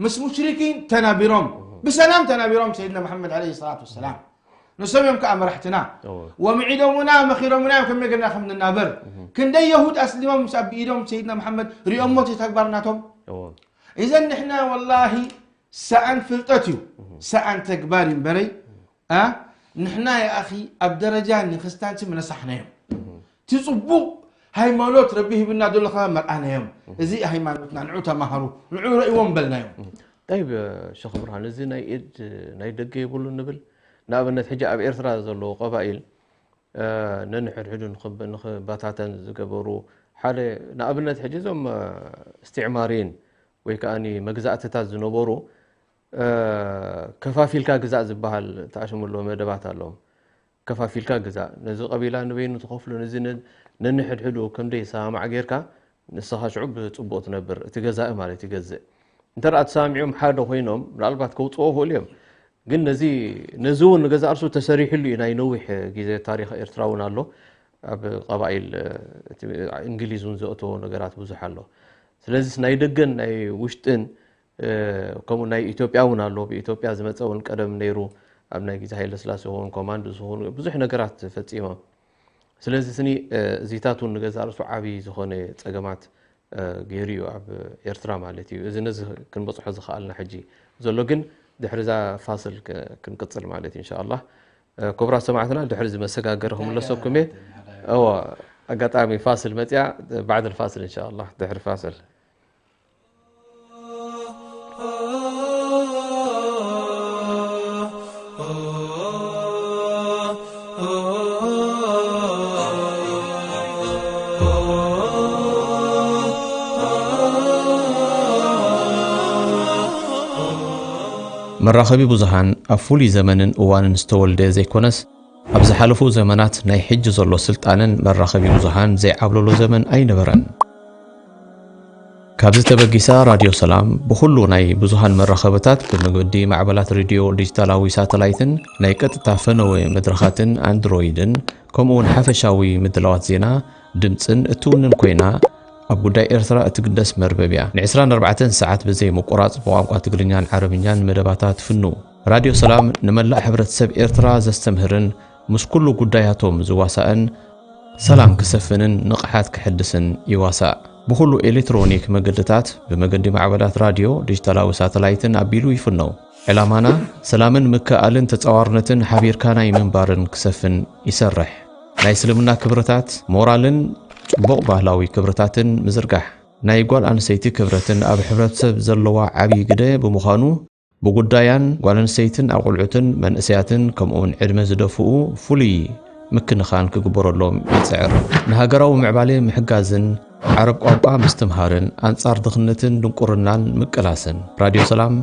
ምስ ሙሽሪኪን ተናቢሮም፣ ብሰላም ተናቢሮም ሰይድና መሓመድ ዓለይሂ ሰላቱ ወሰላም። ንሶም እዮም ከዓ መራሕትና። እወ። ወምዒዶሙና መኺሮሙና እዮም ከመይ ገርና ከም ንናበር። ክንደይ የሁድ ኣስሊሞም ምስ ኣብ ኢዶም ሰይድና መሓመድ ሪኦሞ እቲ ተግባር ናቶም። እወ። ኢዘን ንሕና ወላሂ ሰኣን ፍልጠት እዩ፣ ሰኣን ተግባር እዩ እምበረይ። ኣ ንሕና የኣኺ ኣብ ደረጃ ንክስታንሲ ምነሳሕናዮም። እቲ ጽቡቕ ሃይማኖት ረቢ ሂብና ዘሎ ከመ መርኣናዮም። እዚ ሃይማኖትና ንዑ ተማሃሩ፣ ንዑ ረእይዎም በልናዮም። ጠይብ፣ ሸኽ ብርሃን፣ እዚ ናይ ኢድ ናይ ደገ የብሉ ንብል። ንኣብነት ሕጂ ኣብ ኤርትራ ዘለዉ ቀባኢል፣ እ፣ ነንሕድሕዱ ንኽብ-፣ ንኽበታተን ዝገበሩ ሓደ ንኣብነት ሕጂ እዞም፣ እ፣ እስትዕማርይን ወይ ከኣ መግዛእትታት ዝነበሩ፣ እ፣ ከፋፊልካ ግዛእ ዝበሃል ተኣሽሙሎ መደባት ኣለዎም። ከፋፊልካ ግዛእ። ነዚ ቀቢላ ንበይኑ ትኸፍሎ፣ ነዚ ነ-፣ ነንሕድሕዱ ከም ደይሰማማዕ ጌርካ፣ ንስኻ ሽዑ ብጽቡቕ ትነብር። እቲ ገዛኢ ማለት ይገዝእ። እንተ ደኣ ተሰማሚዖም ሓደ ኮይኖም፣ ምናልባት ከውጽኦ ይኽእሉ እዮም። ግን ነዚ፣ ነዚ እውን ንገዛእ ርእሱ ተሰሪሕሉ እዩ። ናይ ነዊሕ ግዜ ታሪኽ ኤርትራ እውን ኣሎ። ኣብ ቀባኢል፣ እቲ እንግሊዝ እውን ዘእተዎ ነገራት ብዙሕ ኣሎ። ስለዚስ ናይ ደገን ናይ ውሽጥን፣ እ፣ ከምኡ ናይ ኢትዮጵያ እውን ኣሎ። ብኢትዮጵያ ዝመጸ እውን ቀደም ነይሩ። ኣብ ናይ ግዜ ሃይለስላሴ ይኸውን፣ ኮማንዶ ዝኸውን ብዙሕ ነገራት ፈጺሞም። ስለዚ ስኒ፣ እ፣ እዚታት እውን ንገዛእ ርእሱ ዓብዪ ዝኾነ ጸገማት፣ እ፣ ገይሩ እዩ ኣብ ኤርትራ ማለት እዩ። እዚ ነዚ ክንበጽሖ ዝኸኣልና ሕጂ ዘሎ ግን ድሕሪ እዛ ፋስል ክ-፣ ክንቅጽል ማለት እዩ ኢንሻኣላህ። እ፣ ክቡራት ሰማዕትና ድሕሪ እዚ መሰጋገሪ ክምለሰኩም እየ። እወ፣ ኣጋጣሚ ፋስል መጽያ፣ ባዕድ ፋስል ኢንሻኣላህ፣ ድሕሪ ፋስል። መራኸቢ ብዙሃን ኣብ ፍሉይ ዘመንን እዋንን ዝተወልደ ዘይኮነስ፣ ኣብ ዝሓለፉ ዘመናት ናይ ሕጂ ዘሎ ስልጣነን መራኸቢ ብዙሃን ዘይዓብለሎ ዘመን ኣይነበረን። ካብዚ ተበጊሳ ራድዮ ሰላም ብኹሉ ናይ ብዙሃን መራኸብታት ብመገዲ ማዕበላት ሬድዮ ዲጂታላዊ ሳተላይትን ናይ ቀጥታ ፈነወ መድረኻትን ኣንድሮይድን ከምኡውን ሓፈሻዊ ምድላዋት ዜና ድምጽን እትውንን ኮይና ኣብ ጉዳይ ኤርትራ እትግደስ መርበብ እያ። ን ዕስራን ኣርባዕተን ሰዓት ብዘይ ምቁራጽ ብቋንቋ ትግርኛን ዓረብኛን መደባታ ትፍኑ። ራድዮ ሰላም ንመላእ ሕብረተሰብ ኤርትራ ዘስተምህርን ምስ ኩሉ ጉዳያቶም ዝዋሳእን ሰላም ክሰፍንን ንቕሓት ክሕድስን ይዋሳእ። ብኹሉ ኤሌክትሮኒክ መገድታት ብመገዲ ማዕበላት ራድዮ፣ ዲጂታላዊ ሳተላይትን ኣቢሉ ይፍነው። ዕላማና ሰላምን ምክእኣልን ተጻዋርነትን ሓቢርካ ናይ ምንባርን ክሰፍን ይሰርሕ። ናይ እስልምና ክብርታት፣ ሞራልን ጽቡቕ ባህላዊ ክብርታትን ምዝርጋሕ። ናይ ጓል ኣንስተይቲ ክብረትን ኣብ ሕብረተሰብ ዘለዋ ዓብዪ ግደ ብምዃኑ፣ ብጉዳያን ጓል ኣንስተይትን ኣቑልዑትን መንእሰያትን ከምኡውን ዕድመ ዝደፍኡ ፍሉይ ምክንኻን ክግበረሎም ይጽዕር። ንሃገራዊ ምዕባለ ምሕጋዝን ዓረብ ቋንቋ ምስትምሃርን ኣንጻር ድኽነትን ድንቁርናን ምቅላስን። ራድዮ ሰላም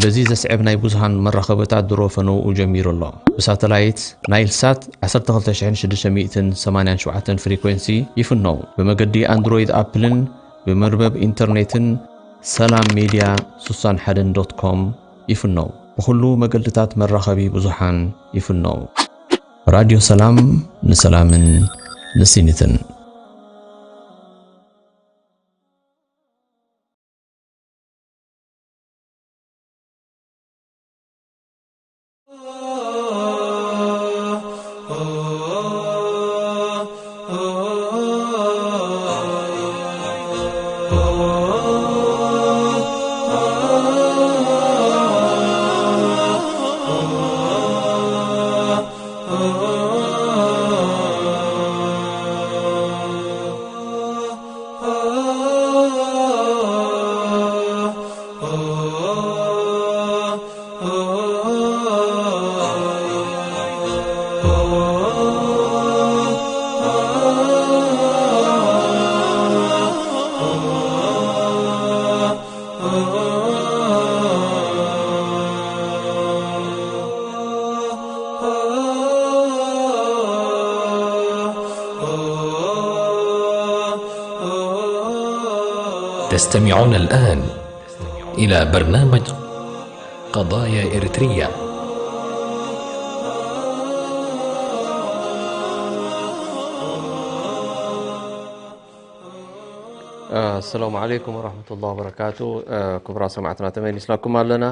በዚ ዘስዕብ ናይ ብዙሃን መራኸብታት ድሮ ፈነውኡ ጀሚሩ ኣሎ። ብሳተላይት ናይል ሳት ዓሰርተ ክልተ ሽሕን ሽዱሽተ ሚእትን ሰማንያን ሸውዓተን ፍሪኮንሲ ይፍነው። ብመገዲ ኣንድሮይድ ኣፕልን ብመርበብ ኢንተርኔትን ሰላም ሜድያ ስሳን ሓደን ዶት ኮም ይፍነው። ብኹሉ መገድታት መራኸቢ ብዙሓን ይፍነው። ራድዮ ሰላም ንሰላምን ንስኒትን። تستمعون الآن إلى برنامج قضايا إريتريا. السلام عليكم ورحمة الله وبركاته. ክቡራት ሰማዕትና ተመሊስናኩም ኣለና።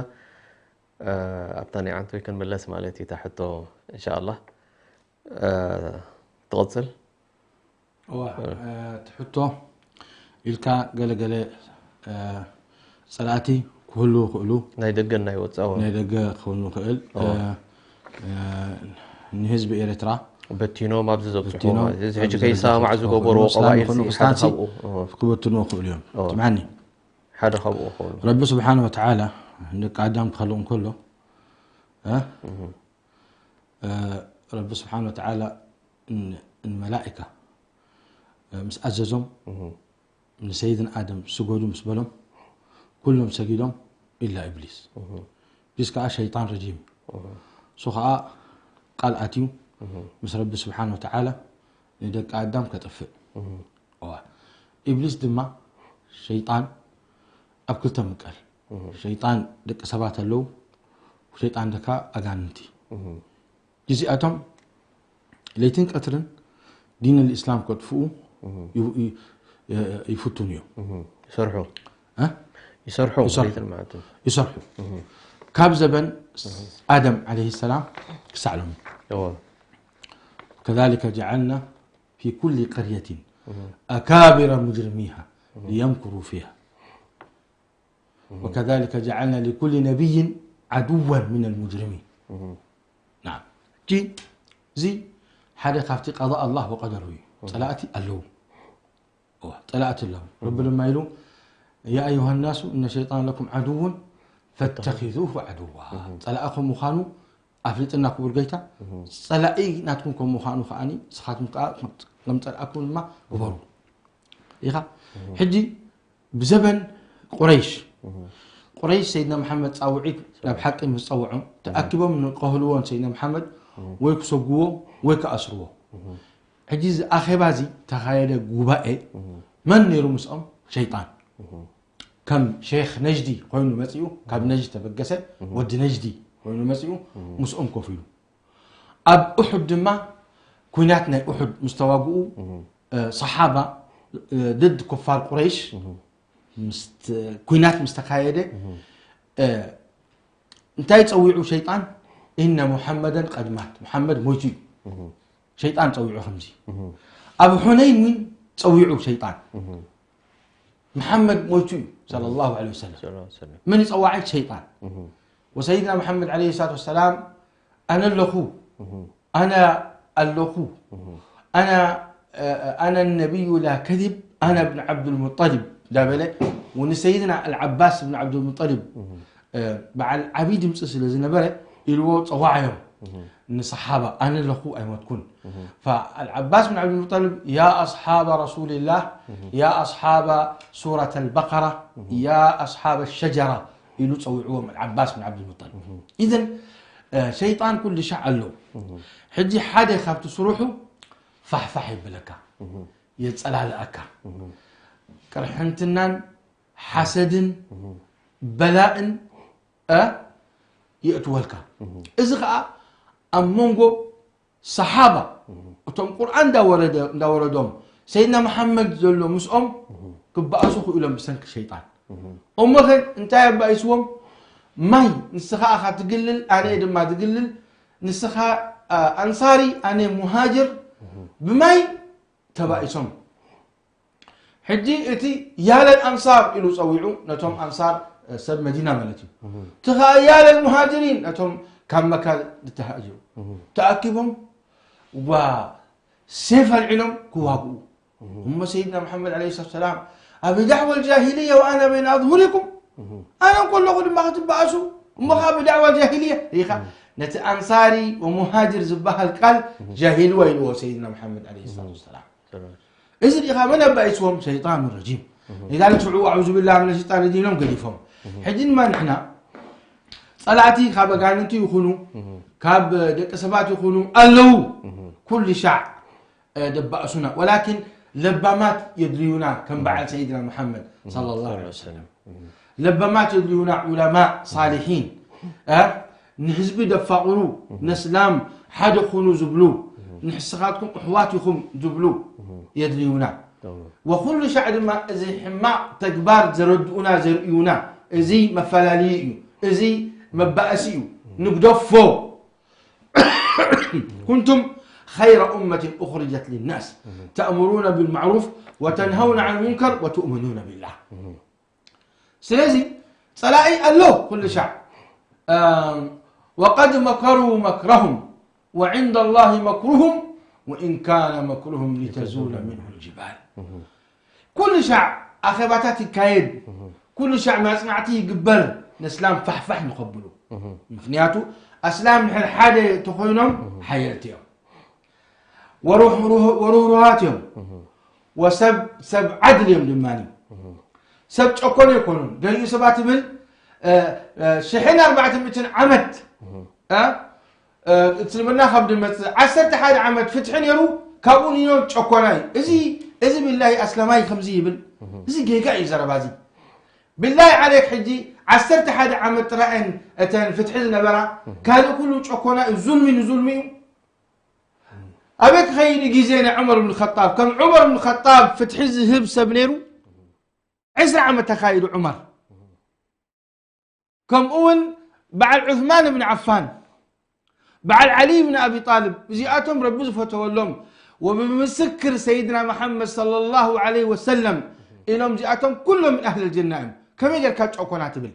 ኣብታ ናይ ዓንቶይ ክንምለስ ማለት እዩ፣ እታ ሕቶ፣ እንሻኣላህ። ትቕጽል። እዋ፣ እቲ ሕቶ ኢልካ ገለገለ ጸላእቲ ክህሉ ይኽእሉ። ናይ ደገን ናይ ወጻኢ። ናይ ደገ ክህሉ ይኽእል። ንህዝቢ ኤርትራ በቲኖም ኣብዚ ዘብጽሕዎ በቲኖም ማለት እዩ። እዚ ሕጂ ኣብዚ ከይሰማማዕ ደረጃ ዝገበርዎ ክበትንዎ ቀባኢል ይኽእሉ፣ ሲ ሓደ ካብኡ። ክበትንዎ ይኽእሉ እዮም። ትምዓኒ? ሓደ ካብኡ ክኸውን። ረቢ ስብሓን ወተዓላ ንደቂ ኣዳም ክኸልቕ እንከሎ፣ እ? እህ። እ፣ ረቢ ስብሓን ወተዓላ ን-፣ ንመላኢካ፣ እ፣ ምስ ኣዘዞም፣ እህ። ንሰይድና ኣደም ስገዱ ምስ በሎም፣ ኩሎም ሰጊዶም፣ ኢላ ኢብሊስ። እህ። ኢብሊስ ከኣ ሸይጣን ረጂም እዩ። እህ። እሱ ከኣ ቃል ኣትዩ፣ እህ። ምስ ረቢ ስብሓን ወተዓላ ንደቂ ኣዳም ከጥፍእ። እህ። እዋ። ኢብሊስ ድማ ሸይጣን ኣብ ክልተ ምቀል። እህ። ሸይጣን ደቂ ሰባት ኣለዉ፣ ሸይጣን ደካ ኣጋንንቲ። እህ። እዚኣቶም ለይትን ቀትርን ዲን ልእስላም ከጥፍኡ እህ። ይ-፣ ይ-፣ ይፍትኑ እዮም። እህ። ይሰርሑ። እ? ይሰርሑ፣ ይሰርሑ። ለይትን መዓልትን። ይሰርሑ። እህ። ካብ ዘበን እህ። ኣደም ዓለይሂ ሰላም ክሳዕ ሎሚ። እዎ። ከዛሊከ ጀዓልና ፊ ኩሊ ቀርየትን እህ። ኣካቢረ ሙጅሪሚሃ እህ። ሊየምኩሩ ፊሃ። እህ። ወከዛሊከ ጀዓልና ሊኩሊ ነቢይን ዓድወን ሚነል ሙጅሪሚን። እህ። ናም። እቲ፣ እዚ ሓደ ካብቲ ቀዳ ኣላህ ወቀደሩ እዩ። እህ። ጸላእቲ ኣለዉ። እዋ፣ ጸላእቲ ኣለዉ። ረቢ ድማ ኢሉ፣ "ያ ኣዩሃ ናሱ እነ ሸይጣን ለኩም ዓድውን ፈተኺዙሁ ዓድዋ።" እህ። ጸላኢ ከም ምዃኑ ኣፍሊጥና ክቡር ጎይታ፣ እህ። ጸላኢ ናትኩም ከም ምዃኑ ከኣኒ ንስኻትኩም ከኣ ከም ጸላእኩም ድማ ግበሩ። ኢኻ? እህ። ሕጂ ብዘበን ቁረይሽ፣ እህ። ቁረይሽ ሰይድና መሓመድ ጻውዒት ናብ ሓቂ ምስ ጸውዖም፣ እህ። ተኣኪቦም ንቀህልዎን ሰይድና መሓመድ እህ። ወይ ክሰጉዎ ወይ ክኣስርዎ። እህ። ሕጂ እዚ ኣኼባ እዚ ተኻየደ ጉባኤ እህ። መን ነይሩ ምስኦም? ሸይጣን። እህ። ከም ሼኽ ነጅዲ ኮይኑ መጺኡ፣ ካብ እህ። ነጅዲ ተበገሰ፣ እህ። ወዲ ነጅዲ ኮይኑ መጺኡ፣ እህ። ምስኦም ኮፍ ኢሉ። ኣብ ኡሑድ ድማ፣ ኲናት ናይ ኡሑድ ምስ ተዋግኡ፣ እህ። እ፣ ሰሓባ፣ እ፣ ድድ ኩፋር ቁረይሽ፣ እህ። ምስ ተ-፣ ኲናት ምስ ተኻየደ፣ እህ። እ፣ እንታይ ጸዊዑ ሸይጣን? "ኢነ ሙሐመደን ቀድ ማት፣ ሙሐመድ ሞይቱ እዩ።" እህ። ሸይጣን ጸዊዑ ከምዚ። እህ። ኣብ ሑነይን እውን ጸዊዑ ሸይጣን። እህ። መሓመድ ሞይቱ እዩ፣ ሰለላሁ ዐለይሂ ወሰለም። ሰለላሁ ዐለይሂ ወሰለም። መን እዩ ጸዋዒ? ሸይጣን። እህ። ወሰይድና መሓመድ ዐለይሂ ሰላቱ ወሰላም፣ "ኣነ ኣለኹ፣ እህ። ኣነ ኣለኹ፣ እህ። ኣነ፣ እ፣ ኣነ ነቢዩ ላ ከዚብ፣ ኣነ እብን ዓብዱልሙጠሊብ" እንዳበለ፣ ወንሰይድና ኣልዓባስ እብን ዓብዱልሙጠሊብ፣ እህ። እ፣ በዓል ዓብዪ ድምፂ ስለ ዝነበረ ኢልዎ ጸዋዓዮም። እህ። ንሰሓባ፣ ኣነ ኣለኹ ኣይሞትኩን። እህ። ፈኣልዓባስ ብን ዓብዱልሙጠልብ፣ "ያ ኣስሓባ ረሱልላህ፣ እህ። ያ ኣስሓባ ሱረት ኣልበቀራ፣ እህ። ያ ኣስሓበ ሸጀራ" ኢሉ ጸዊዕዎም ኣልዓባስ ብን ዓብዱልሙጠልብ። እህ። ኢዘን፣ እ፣ ሸይጣን ኩሉ ሻዕ ኣሎ። እህ። ሕጂ ሓደ ካብቲ ስርሑ ፋሕፋሕ የብለካ፣ እህ። የጸላልኣካ። እህ። ቅርሕንትናን ሓሰድን እህ። በላእን፣ እ፣ የእትወልካ። እህ። እዚ ኸኣ ኣብ መንጎ ሰሓባ፣ እህ። እቶም ቁርኣን እንዳወረደ-፣ እንዳወረዶም፣ ሰይድና መሓመድ ዘሎ ምስኦም እህ። ክበኣሱ ክኢሎም ብሰንኪ ሸይጣን። እህ። እሞ ኸ እንታይ ኣባኢስዎም? ማይ ንስኻ ኢኻ ትግልል፣ ኣነ እየ ድማ ትግልል፣ ንስኻ፣ እ፣ ኣንሳሪ፣ ኣነ ሙሃጅር። እህ። ብማይ ተባኢሶም። ሕጂ እቲ ያለል ኣንሳር ኢሉ ጸዊዑ፣ ነቶም ኣንሳር፣ እ፣ ሰብ መዲና ማለት እዩ። እህ። እቲ ኸኣ ያለል ሙሃጅሪን፣ ነቶም ካብ መካ ዝተሃእጀሩ። እህ። ተኣኪቦም፣ ዋ፣ ሴፍ ኣልዒሎም ክዋግኡ። እህ። እሞ ሰይድና መሓመድ ዐለይሂ ሰላቱ ወሰላም፣ "ኣቢ ዳዕወል ጃሂልያ ወኣና በይነ ኣዝሁሪኩም?" እህ። ኣነ እንከለኹ ድማ ክትበኣሱ፣ እሞ ኸኣ ብዳዕዋ ጃሂልያ ኢኻ። እህ። ነቲ ኣንሳሪ ወሙሃጅር ዝበሃል ቃል እህ። ጃሂልዋ ኢልዎ ሰይድና መሓመድ ዐለይሂ ሰላቱ እህ። ወሰላም። ሰላም። እዚ ዲኻ መን ኣባኢስዎም? ሸይጣን ረጂም። እህ። ሊዛሊክ ሽዑ ኣዑዙ ቢላህ ሚነ ሸይጣን ረጂም ኢሎም ገዲፎም። እህ። ሕጂ ድማ ንሕና ጸላእቲ ካብ ኣጋንንቲ ይኹኑ፣ እህ። ካብ ደቂ ሰባት ይኹኑ ኣለዉ። እህ። ኩሉ ሻዕ፣ እ፣ ደባእሱና። ወላኪን ለባማት የድልዩና ከም በዓል ሰይድና መሓመድ ሰለላሁ ዐለይሂ ወሰለም። ለባማት የድልዩና፣ ዑለማእ ሳሊሒን፣ እ፣ ንህዝቢ ደፋቕሩ፣ ነስላም ሓደ ኩኑ ዝብሉ፣ ንሕስኻትኩም ኣሕዋት ኢኹም ዝብሉ የድልዩና። ወኩሉ ሻዕ ድማ እዚ ሕማቕ ተግባር ዘረድኡና፣ ዘርእዩና፣ እዚ መፈላለዩ እዩ፣ እዚ መባእሲ እዩ፣ ንግደፎ። ኩንቱም ኸይረ ኡመትን ኡኽርጀት ሊናስ ተእምሩነ ብልማዕሩፍ ወተንሀውነ ዐን ሙንከር ወትእምኑነ ቢላህ። ስለዚ ጸላኢ ኣሎ ኩሉ ሻዕ። ኣም፣ ወቀድ መከሩ መክረሁም ወዕንደ ላሂ መክሩሁም ወኢን ካነ መክሩሁም ሊተዙለ ምንሁ ልጅባል። ኩሉ ሻዕ ኣኼባታት ይካየድ፣ ኩሉ ሻዕ መጽናዕቲ ይግበር፣ ነስላም ፋሕፋሕ ንኸብሉ። ምኽንያቱ ኣስላም ንሕር ሓደ ተኾይኖም ሓየልቲ እዮም። ወሩህ-፣ ሩህ-፣ ወሩህሩሃት እዮም። ወሰብ፣ ሰብ ዓድል እዮም ድማ። ሰብ ጨኮን ኣይኮኑን። ገሊኡ ሰባት ይብል፣ እ፣ እ፣ ሽሕን ኣርባዕተ ሚእትን ዓመት፣ እ፣ እ፣ እስልምና ካብ ድመጽእ ዓሰርተ ሓደ ዓመት ፍትሒ ነይሩ፣ ካብኡ ንዮም ጨኮናይ። እዚ፣ እዚ ቢላሂ ኣስላማይ ከምዚ ይብል። እዚ ጌጋ እዩ ዘረባ እዚ። ቢላሂ ዓለይክ ሕጂ ዓሰርተ ሓደ ዓመት ጥራየን እተን ፍትሒ ዝነበራ፣ ካልእ ኩሉ ጨኮና እዩ፣ ዙልሚ ንዙልሚ እዩ። ኣበይ ክኸይድ እዩ ግዜ ናይ ዑመር ብን ኸጣብ? ከም ዑመር ብን ኸጣብ ፍትሒ ዝህብ ሰብ ነይሩ? ዕስራ ዓመት ተኻይዱ ዑመር። ከምኡ እውን በዓል ዑስማን ብን ዓፋን፣ በዓል ዓሊ ብን ኣቢ ጣልብ፣ እዚኣቶም ረቢ ዝፈተወሎም ወብምስክር ሰይድና መሓመድ ሰለላሁ ዐለይሂ ወሰለም ኢሎም፣ እዚኣቶም ኩሎም ምን ኣህል ጀና እዮም። ከመይ ጌርካ ጨኮና ትብል?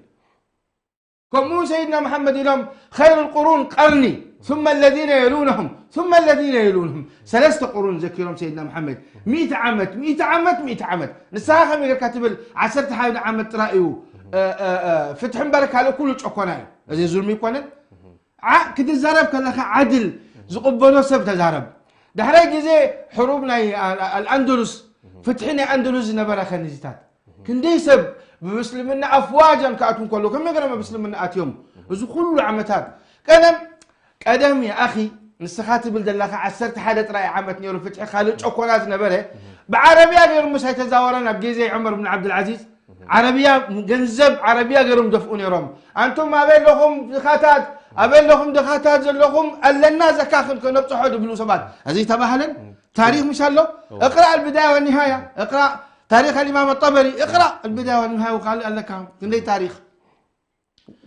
ከምኡ እውን ሰይድና መሓመድ ኢሎም፣ ኸይሩ ልቁሩን ቀርኒ ثم الذين يلونهم ثم الذين يلونهم። ሰለስተ ቁሩን ዘኪሮም ሰይድና መሓመድ፣ ሚእቲ ዓመት፣ ሚእቲ ዓመት፣ ሚእቲ ዓመት። ንስኻ ከመይ ጌርካ ትብል፣ ዓሰርተ ሓደ ዓመት ጥራይ እዩ፣ እ፣ እ፣ እ፣ ፍትሒ እምበር ካልእ ኩሉ ጨኮና እዩ። እዚ ዙልሚ ይኮነን? ዓ-፣ ክትዛረብ ከለኻ ዓድል ዝቕበሎ ሰብ ተዛረብ። ዳሕራይ ግዜ ሕሩብ ናይ ኣ-፣ ኣልኣንደሉስ፣ ፍትሒ ናይ ኣንደሉስ ዝነበረ ኸንዚታት። ክንደይ ሰብ ብምስልምና ኣፍዋጃን ክኣትዉ እንከለዉ፣ ከመይ ገይሮም ኣብ እስልምና ኣትዮም? እዚ ኩሉ ዓመታት። ቀደም፣ ቀደም፣ ያ ኣኺ፣ ንስኻ ትብል ዘለኻ ዓሰርተ ሓደ ጥራይ ዓመት ነይሩ ፍትሒ፣ ካልእ ጨኮና ዝነበረ። ብዓረብያ ገይሩ ምሳይ ተዛወረ ናብ ግዜ ዑመር ብን ዓብዱልዓዚዝ። ዓረብያ፣ ገንዘብ ዓረብያ ገይሮም ደፍኡ ነይሮም። ኣንቱም ኣበይ ኣለኹም ድኻታት፣ ኣበይ ኣለኹም ድኻታት ዘለኹም፣ ኣለና ዘካኽን ከነብፅሖ ድብሉ ሰባት። እዚ ተባህለን ታሪኽ ምሽ ኣሎ። እቅራእ ኣልብዳያ ወኒሃያ፣ እቅራእ ታሪኽ ኣልኢማም ኣጠበሪ፣ እቅራእ ኣልብዳያ ወኒሃያ፣ ካልእ ኣለካ ክንደይ ታሪኽ።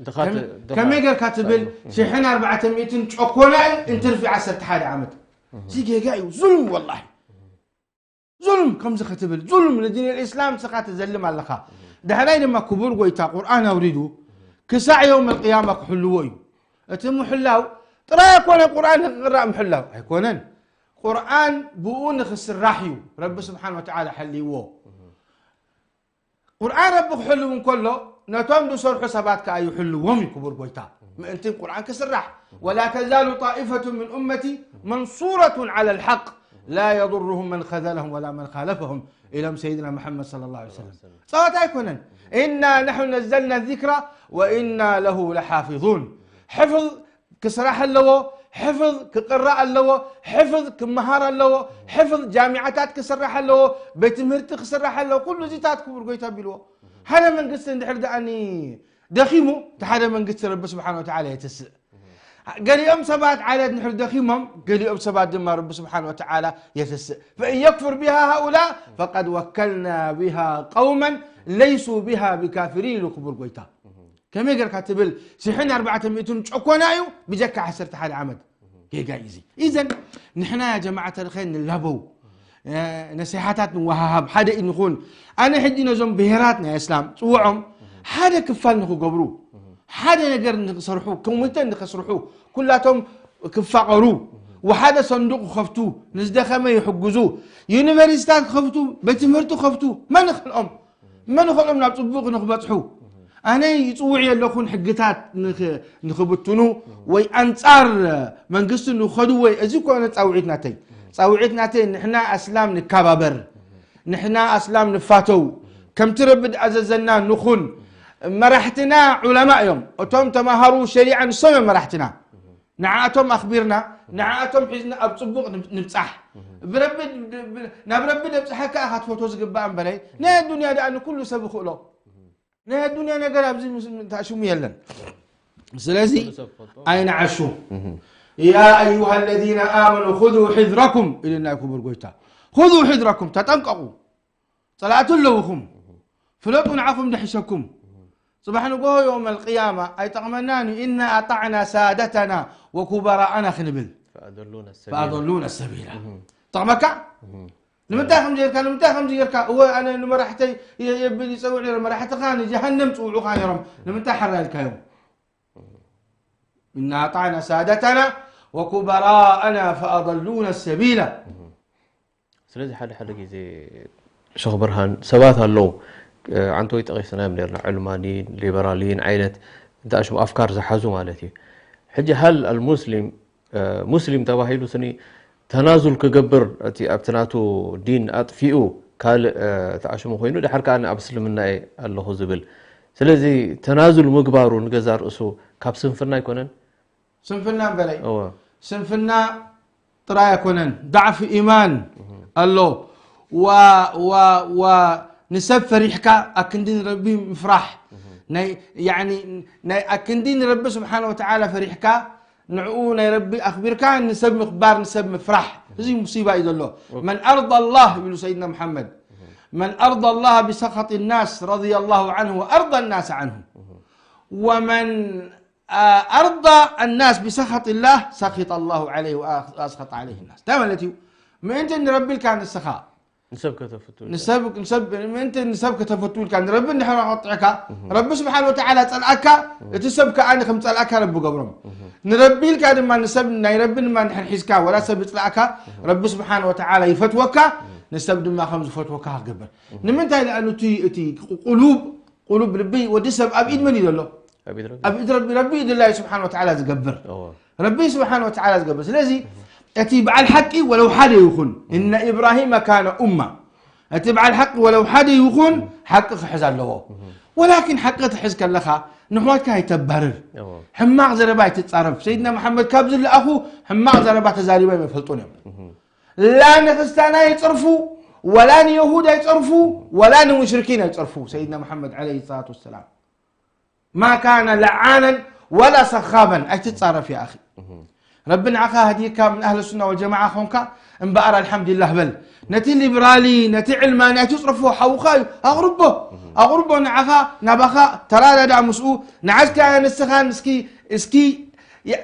ድኻት-፣ ከመይ፣ ድኻት-፣ ከመይ ጌርካ ትብል ሽሕን ኣርባዕተ ሚእትን ጨኮና እዩ፣ እንትርፊ ዓሰርተ ሓደ ዓመት። እዚ ጌጋ እዩ፣ ዙልም ወላሂ። ዙልም ከምዚ ክትብል፣ ዙልም ንዲን ልእስላም ስኻ ትዘልም ኣለኻ። ዳሕራይ ድማ ክቡር ጎይታ ቁርኣን ኣውሪዱ ክሳዕ የውም ኣልቅያማ ክሕልዎ እዩ። እቲ ምሕላው ጥራይ ኣይኮነ ቁርኣን ንክቕራእ ምሕላው ኣይኮነን። ቁርኣን ብኡ ንክስራሕ እዩ ረቢ ስብሓን ወተዓላ ሓልይዎ። ቁርኣን ረቢ ክሕልው እንከሎ ነቶም ዝሰርሑ ሰባት ከኣ ይሕልዎም እዩ ክቡር ጎይታ። ምእንቲ ቁርኣን ክስራሕ። ወላ ተዛሉ ጣኢፈቱ ምን ኡመቲ መንሱረቱን ዓላ ልሓቅ ላ የضሩሁም መን ኸዘለሁም ወላ መን ኻለፈሁም ኢሎም ሰይድና መሓመድ ሰለላሁ ዐለይሂ ወሰለም። ጸወታ ኣይኮነን። ኢና ናሕኑ ነዘልና ዚክራ ወኢና ለሁ ለሓፊዙን። ሕፍዝ ክስራሕ ኣለዎ፣ ሕፍዝ ክቅራእ ኣለዎ፣ ሕፍዝ ክመሃር ኣለዎ፣ ሕፍዝ ጃሚዓታት ክስራሕ ኣለዎ፣ ቤት ትምህርቲ ክስራሕ ኣለዎ። ኩሉ እዚታት ክቡር ጎይታ ኣቢልዎ። ሓደ መንግስቲ እንድሕር ደኣኒ ደኺሙ፣ እቲ ሓደ መንግስቲ ረቢ ስብሓን ወተዓላ የተስእ። ገሊኦም ሰባት ዓለት እንድሕር ደኺሞም፣ ገሊኦም ሰባት ድማ ረቢ ስብሓን ወተዓላ የተስእ። ፈእን የክፍር ቢሃ ሃኡላ ፈቀድ ወከልና ቢሃ ቀውመን ለይሱ ቢሃ ቢካፊሪን ኢሉ ክቡር ጎይታ። ከመይ ጌርካ ትብል ሽሕን ኣርባዕተ ሚእትን ጨኮና እዩ ብጀካ ዓሰርተ ሓደ ዓመት? ጌጋ እዩ እዚ። ኢዘን ንሕና ያ ጀማዓት ኣልኸይር ንላበው፣ እ፣ ነሲሓታት ንወሃሃብ፣ ሓደ ኢድ ንኹን። ኣነ ሕጂ ነዞም ብሄራት ናይ እስላም ጽውዖም ሓደ ክፋል ንኽገብሩ፣ ሓደ ነገር ንኽሰርሑ፣ ኮሚተ ንኽስርሑ፣ ኩላቶም ክፋቐሩ፣ ወሓደ ሰንዱቕ ክኸፍቱ፣ ንዝደኸመ ይሕግዙ፣ ዩኒቨርሲታት ክኸፍቱ፣ ቤት ትምህርቲ ክኸፍቱ፣ መን ይኽልኦም? መን ይኽልኦም ናብ ጽቡቕ ንኽበጽሑ? ኣነ ይጽውዕ የለኹን ሕግታት ንኽ-፣ ንኽብትኑ ወይ ኣንጻር መንግስቲ ንኸዱ ወይ፣ እዚ ኮነ ጻውዒት ናተይ። ጻውዒት ናተይ ንሕና ኣስላም ንከባበር፣ ንሕና ኣስላም ንፋተው፣ ከምቲ ረቢ ዝኣዘዘና ንኹን። መራሕትና ዑለማ እዮም። እቶም ተማሃሩ ሸሪዓ ንሶም እዮም መራሕትና። ንዓኣቶም ኣኽቢርና፣ ንዓኣቶም ሒዝና ኣብ ጽቡቕ ንብ- ንብጻሕ። ብረቢ ናብ ረቢ ደብጽሐካ ኢኻ ትፈትዎ ዝግባእ እምበረይ፣ ናይ ኣዱንያ ደኣ ንኩሉ ሰብ ይኽእሎ። ናይ ኣዱንያ ነገር ኣብዚ ምስ- ተኣሽሙ የለን። ስለዚ ኣይንዓሹ። يا أيها الذين آمنوا خذوا حذركم ኢልና ክቡር ጎይታ። خذوا حذركم፣ ተጠንቀቑ። ጸላእቲ ኣለውኹም። ፍለጡ ንዓኹም ደሒሰኩም። ጽባሕ ንግሆ يوم القيامة ኣይጠቕመናን እዩ። إنا أطعنا سادتنا وكبراءنا ክንብል። فأضلونا السبيل. فأضلونا السبيل. ጠቕመካ? ንምንታይ ከም ጀርካ ንምንታይ ከም ጀርካ እወ ኣነ ንመራሕተይ የ- የብል ይጸውዕ ነይረ። መራሕትኻ ንጀሃነም ጽውዑኻ ነይሮም። ንምንታይ ሓራ ኢልካዮም? إنا أطعنا سادتنا وكبراءنا فأضلونا السبيل. ስለዚ ሓደ ሓደ ግዜ ሸኽ ብርሃን ሰባት ኣለዉ፣ ዓንተወይ ጠቒስናዮም ነርና፣ ዕልማንይን ሊበራልይን ዓይነት እንተ ኣሽሙ ኣፍካር ዝሓዙ ማለት እዩ። ሕጂ ሃል ኣልሙስሊም ሙስሊም ተባሂሉ ስኒ ተናዙል ክገብር እቲ ኣብቲ ናቱ ዲን ኣጥፊኡ ካልእ ተኣሽሙ ኮይኑ ድሓር ከዓ ኣብ እስልምና እየ ኣለኹ ዝብል። ስለዚ ተናዙል ምግባሩ ንገዛ ርእሱ ካብ ስንፍና ኣይኮነን? ስንፍና እምበረይ እወ ስንፍና ጥራይ ኣይኮነን፣ ዳዕፊ ኢማን ኣሎ። ዋ ዋ ዋ ንሰብ ፈሪሕካ ኣክንዲ ንረቢ ምፍራሕ ናይ ያኒ ናይ ኣክንዲ ንረቢ ስብሓን ወተዓላ ፈሪሕካ ንዕኡ ናይ ረቢ ኣኽቢርካ ንሰብ ምኽባር ንሰብ ምፍራሕ እዚ ሙሲባ እዩ ዘሎ። መን ኣርዳ ላህ ይብሉ ሰይድና ሙሓመድ መን ኣርዳ ላህ ብሰኸጢ ናስ ረضየ ላሁ ዓንሁ ወኣርዳ ናስ ዓንሁ ወመን ኣርዳ ኣናስ ብሰኸጢ ላህ ሰኺጠ ላሁ ዓለይህ ወኣስኸጠ ዓለይህ ናስ። እንታይ ማለት እዩ? ምእንቲ ንረቢ ኢልካ ንስኻ ንሰብ ከተፍቱ ንሰብ ንሰብ ምእንቲ ንሰብ ከተፈቱ ኢልካ ንረቢ እንድሕር ኣቆጥዕካ ረቢ ስብሓን ወተዓላ ጸልኣካ እቲ ሰብ ከኣ ከም ጸልኣካ ረቢ ገብሮም። ንረቢ ኢልካ ድማ ንሰብ ናይ ረቢ ድማ እንድሕር ሒዝካ ወላ ሰብ ይጽልኣካ ረቢ ስብሓን ወተዓላ ይፈትወካ ንሰብ ድማ ከም ዝፈትወካ ክገብር። ንምንታይ? ለኣኑ እቲ እቲ ቁሉብ ቁሉብ ልቢ ወዲ ሰብ ኣብ ኢድ መን እዩ ዘሎ? ኣብ ኢድ ረቢ ኣብ ኢድ ረቢ ረቢ እዩ ድላዩ ስብሓን ወተዓላ ዝገብር እወ ረቢ ስብሓን ወተዓላ ዝገብር። ስለዚ እቲ በዓል ሓቂ ወለው ሓደ ይኹን እነ ኢብራሂመ ካነ ኡማ እቲ በዓል ሓቂ ወለው ሓደ ይኹን ሓቂ ክሕዝ ኣለዎ። ወላኪን ሓቂ ትሕዝ ከለኻ ንሕዋትካ ኣይተባርር። እወ ሕማቕ ዘረባ ኣይትጻረፍ። ሰይድና መሓመድ ካብ ዝለኣኹ ሕማቕ ዘረባ ተዛሪቦም ኣይፈልጡን እዮም። ላ ንክስታና ይጽርፉ ወላ ንየሁድ ኣይጸርፉ ወላ ንሙሽርኪን ኣይጸርፉ። ሰይድና መሓመድ ዓለይሂ ሰላቱ ወሰላም ማ ካነ ለዓነን ወላ ሰኻበን ኣይትጻረፍ ያ ኣኺ። ረቢ ንዓኻ ህዲካ ምን ኣህል ሱና ወልጀማዓ ኾንካ እምበኣር ኣልሓምዱሊላህ በል። ነቲ ሊብራሊ ነቲ ዕልማኒ ኣይትጽረፎ ሓውኻ እዩ ኣቕርቦ ኣቕርቦ ንዓኻ ናባኻ ተራዳዳእ ምስኡ ንዓስካ ንስኻን እስኪ እስኪ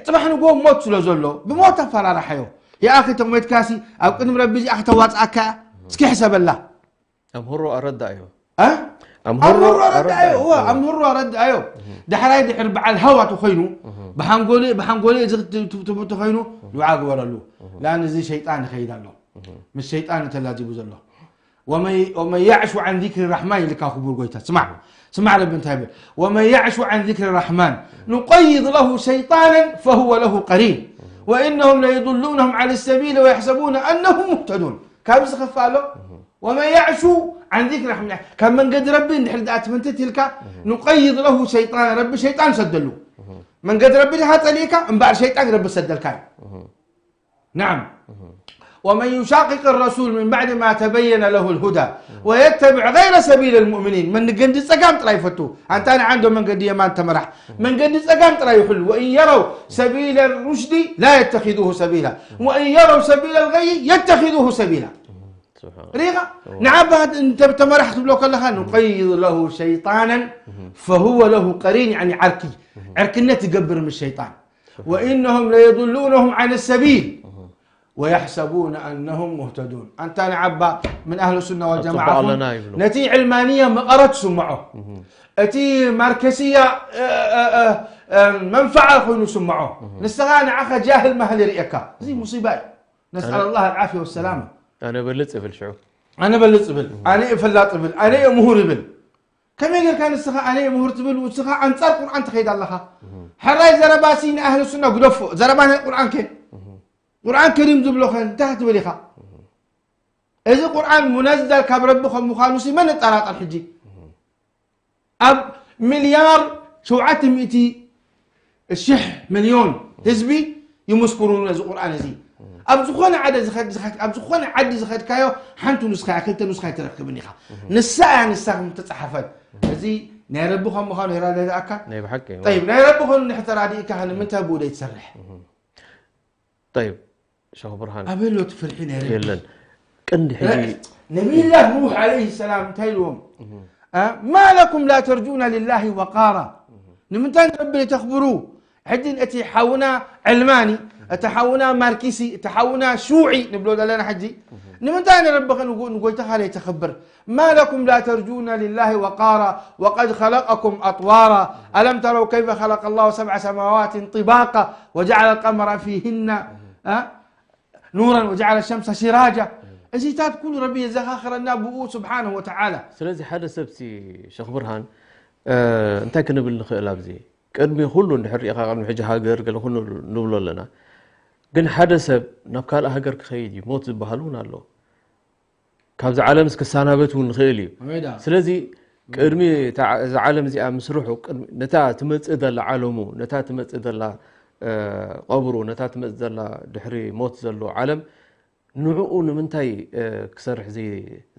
ጽባሕ ንግሆ ሞት ስለ ዘሎ ብሞት ኣፈራርሓዮ። ያ ኣኺ ተሞይትካሲ ኣብ ቅድሚ ረቢ እዚኣ ከተዋጽኣካ እያ። እስኪ ሕሰበላ። ኣምህሮ ኣረዳእዮ እ? ኣምህሮ ኣምህሮ ኣረዳእዮ እወ ኣምህሮ ኣረዳእዮ። ዳሕራይ ድሕር በዓል ሃዋ ተኮይኑ ብሓንጎሊ ብሓንጎሊ እዚ ትብትብቲ ኮይኑ ዱዓ ግበረሉ። ላን እዚ ሸይጣን ይኸይድ ኣሎ ምስ ሸይጣን ተላዚቡ ዘሎ ومن يعش عن ذكر الرحمن ኢልካ ክቡር ጎይታ ስማዕ ስማዕ ረቢ እንታይ ይብል ومن يعش عن ذكر الرحمن نقيض له شيطانا فهو له قرين وإنهم ليضلونهم عن السبيل ويحسبون أنهم مهتدون ካብዚ ዝኸፍእ ኣሎ ومن يعش عن ذكر الرحمن ካብ መንገዲ ረቢ እንድሕር ደኣ ትምንትት ኢልካ نقيض له شيطانا ረቢ ሸይጣን ሰደሉ መንገዲ ረቢ ድኻ ጸሊእካ እምበኣር ሸይጣን ረቢ ሰደልካ እዩ نعم ومن يشاقق الرسول من بعد ما تبين له الهدى ويتبع غير سبيل المؤمنين መንገዲ ጸጋም ጥራይ ይፈቱ ኣንታ ንዓንዶ መንገዲ የማን ተመራሕ መንገዲ ጸጋም ጥራይ ይሕሉ وإن يروا سبيل الرشد لا يتخذوه سبيلا وإن يروا سبيل الغي يتخذوه سبيلا ሪኻ ንዓባ ተመራሕ ክትብሎ ከለኻ نقيض له شيطانا فهو له قرين يعني ዓርኪ ዕርክነት ይገብር ምስ ሸይጣን وإنهم ليضلونهم عن السبيل ويحسبون أنهم مهتدون ኣንታ ንዓባ من أهل السنة والجماعة ኣለና ይብሉ ነቲ ዕልማንያ መቐረት ስምዖ እቲ ማርክስያ መንፈዓ ኮይኑ ስምዖ ንስኻ ንዓኻ ጃህል ማህል ይርእየካ እዚ ሙሲባ እዩ نسأل الله العافية والسلامة ኣነ በልጽ ይብል ሽዑ ኣነ በልጽ ብል ኣነ እፈላጥ ብል ኣነ ምሁር ይብል ከመይ ጌርካ ንስኻ ኣነ ምሁር ትብል ንስኻ ኣንጻር ቁርኣን ትኸይድ ኣለኻ ሕራይ ዘረባሲ ንኣህል ሱና ግደፎ ዘረባ ናይ ቁርኣን ከ ቁርኣን ከሪም ዝብሎ ከ እንታይ ክትብል ኢኻ እዚ ቁርኣን ሙነዘል ካብ ረቢ ከም ምዃኑ ሲ መን እጠራጠር ሕጂ ኣብ ሚልያር ሸውዓተ ሚእቲ ሽሕ ሚልዮን ህዝቢ ይምስክሩሉ ነዚ ቁርኣን እዚ። ኣብ ዝኾነ ዓደ ዝኸድ ዝኸድ ኣብ ዝኾነ ዓዲ ዝኸድካዮ ሓንቲ ኑስኻ እያ፣ ክልተ ኑስኻ ኣይትረክብን ኢኻ። ንሳ እያ ንሳ ከም ተጻሓፈት። እዚ ናይ ረቢ ከም ምዃኑ ይረዳድኣካ። ናይ ብሓቂ ጠይብ ናይ ረቢ ኾኑ ንሕተራዲእካ ንምንታይ ብኡ ደይትሰርሕ? ጠይብ ሸኽ ብርሃን ኣበሎ እቲ ፍርሒ ናይ ረቢ የለን። ቅንዲ ሕጂ ነቢይላህ ኑሕ ዓለይሂ ሰላም እንታይ ኢልዎም? ማ ለኩም ላ ተርጁነ ሊላሂ ወቃራ፣ ንምንታይ ንረቢ ዘይተኽብሩ? ሕጂ እቲ ሓውና ዕልማኒ፣ እቲ ሓውና ማርኪሲ፣ እቲ ሓውና ሹዒ ንብሎ ዘለና ሕጂ ንምንታይ ንረቢ ንጎይታኻ ዘይተኽብር? ما لكم لا ترجون لله وقارا وقد خلقكم أطوارا ألم تروا كيف خلق الله سبع سماوات طباقا وجعل القمر فيهن نورا وجعل الشمس سراجا እዚታት ኩሉ ረቢ የዘኻኽረና ብኡ ስብሓንሁ ወተዓላ። ስለዚ ሓደ ሰብሲ ሸኽ ብርሃን እንታይ ክንብል ንኽእል ኣብዚ ቅድሚ ኩሉ እንድሕር ሪኢኻ ቅድሚ ሕጂ ሃገር ገለ ኩሉ ንብሎ ኣለና ግን ሓደ ሰብ ናብ ካልእ ሃገር ክኸይድ እዩ ሞት ዝበሃል እውን ኣሎ ካብዚ ዓለምስ ክሰናበት እውን ንኽእል እዩ ስለዚ ቅድሚ እዛ ዓለም እዚኣ ምስርሑ ነታ ትመፅእ ዘላ ዓለሙ ነታ ትመፅእ ዘላ ቀብሩ ነታ ትመፅእ ዘላ ድሕሪ ሞት ዘሎ ዓለም ንዕኡ ንምንታይ ክሰርሕ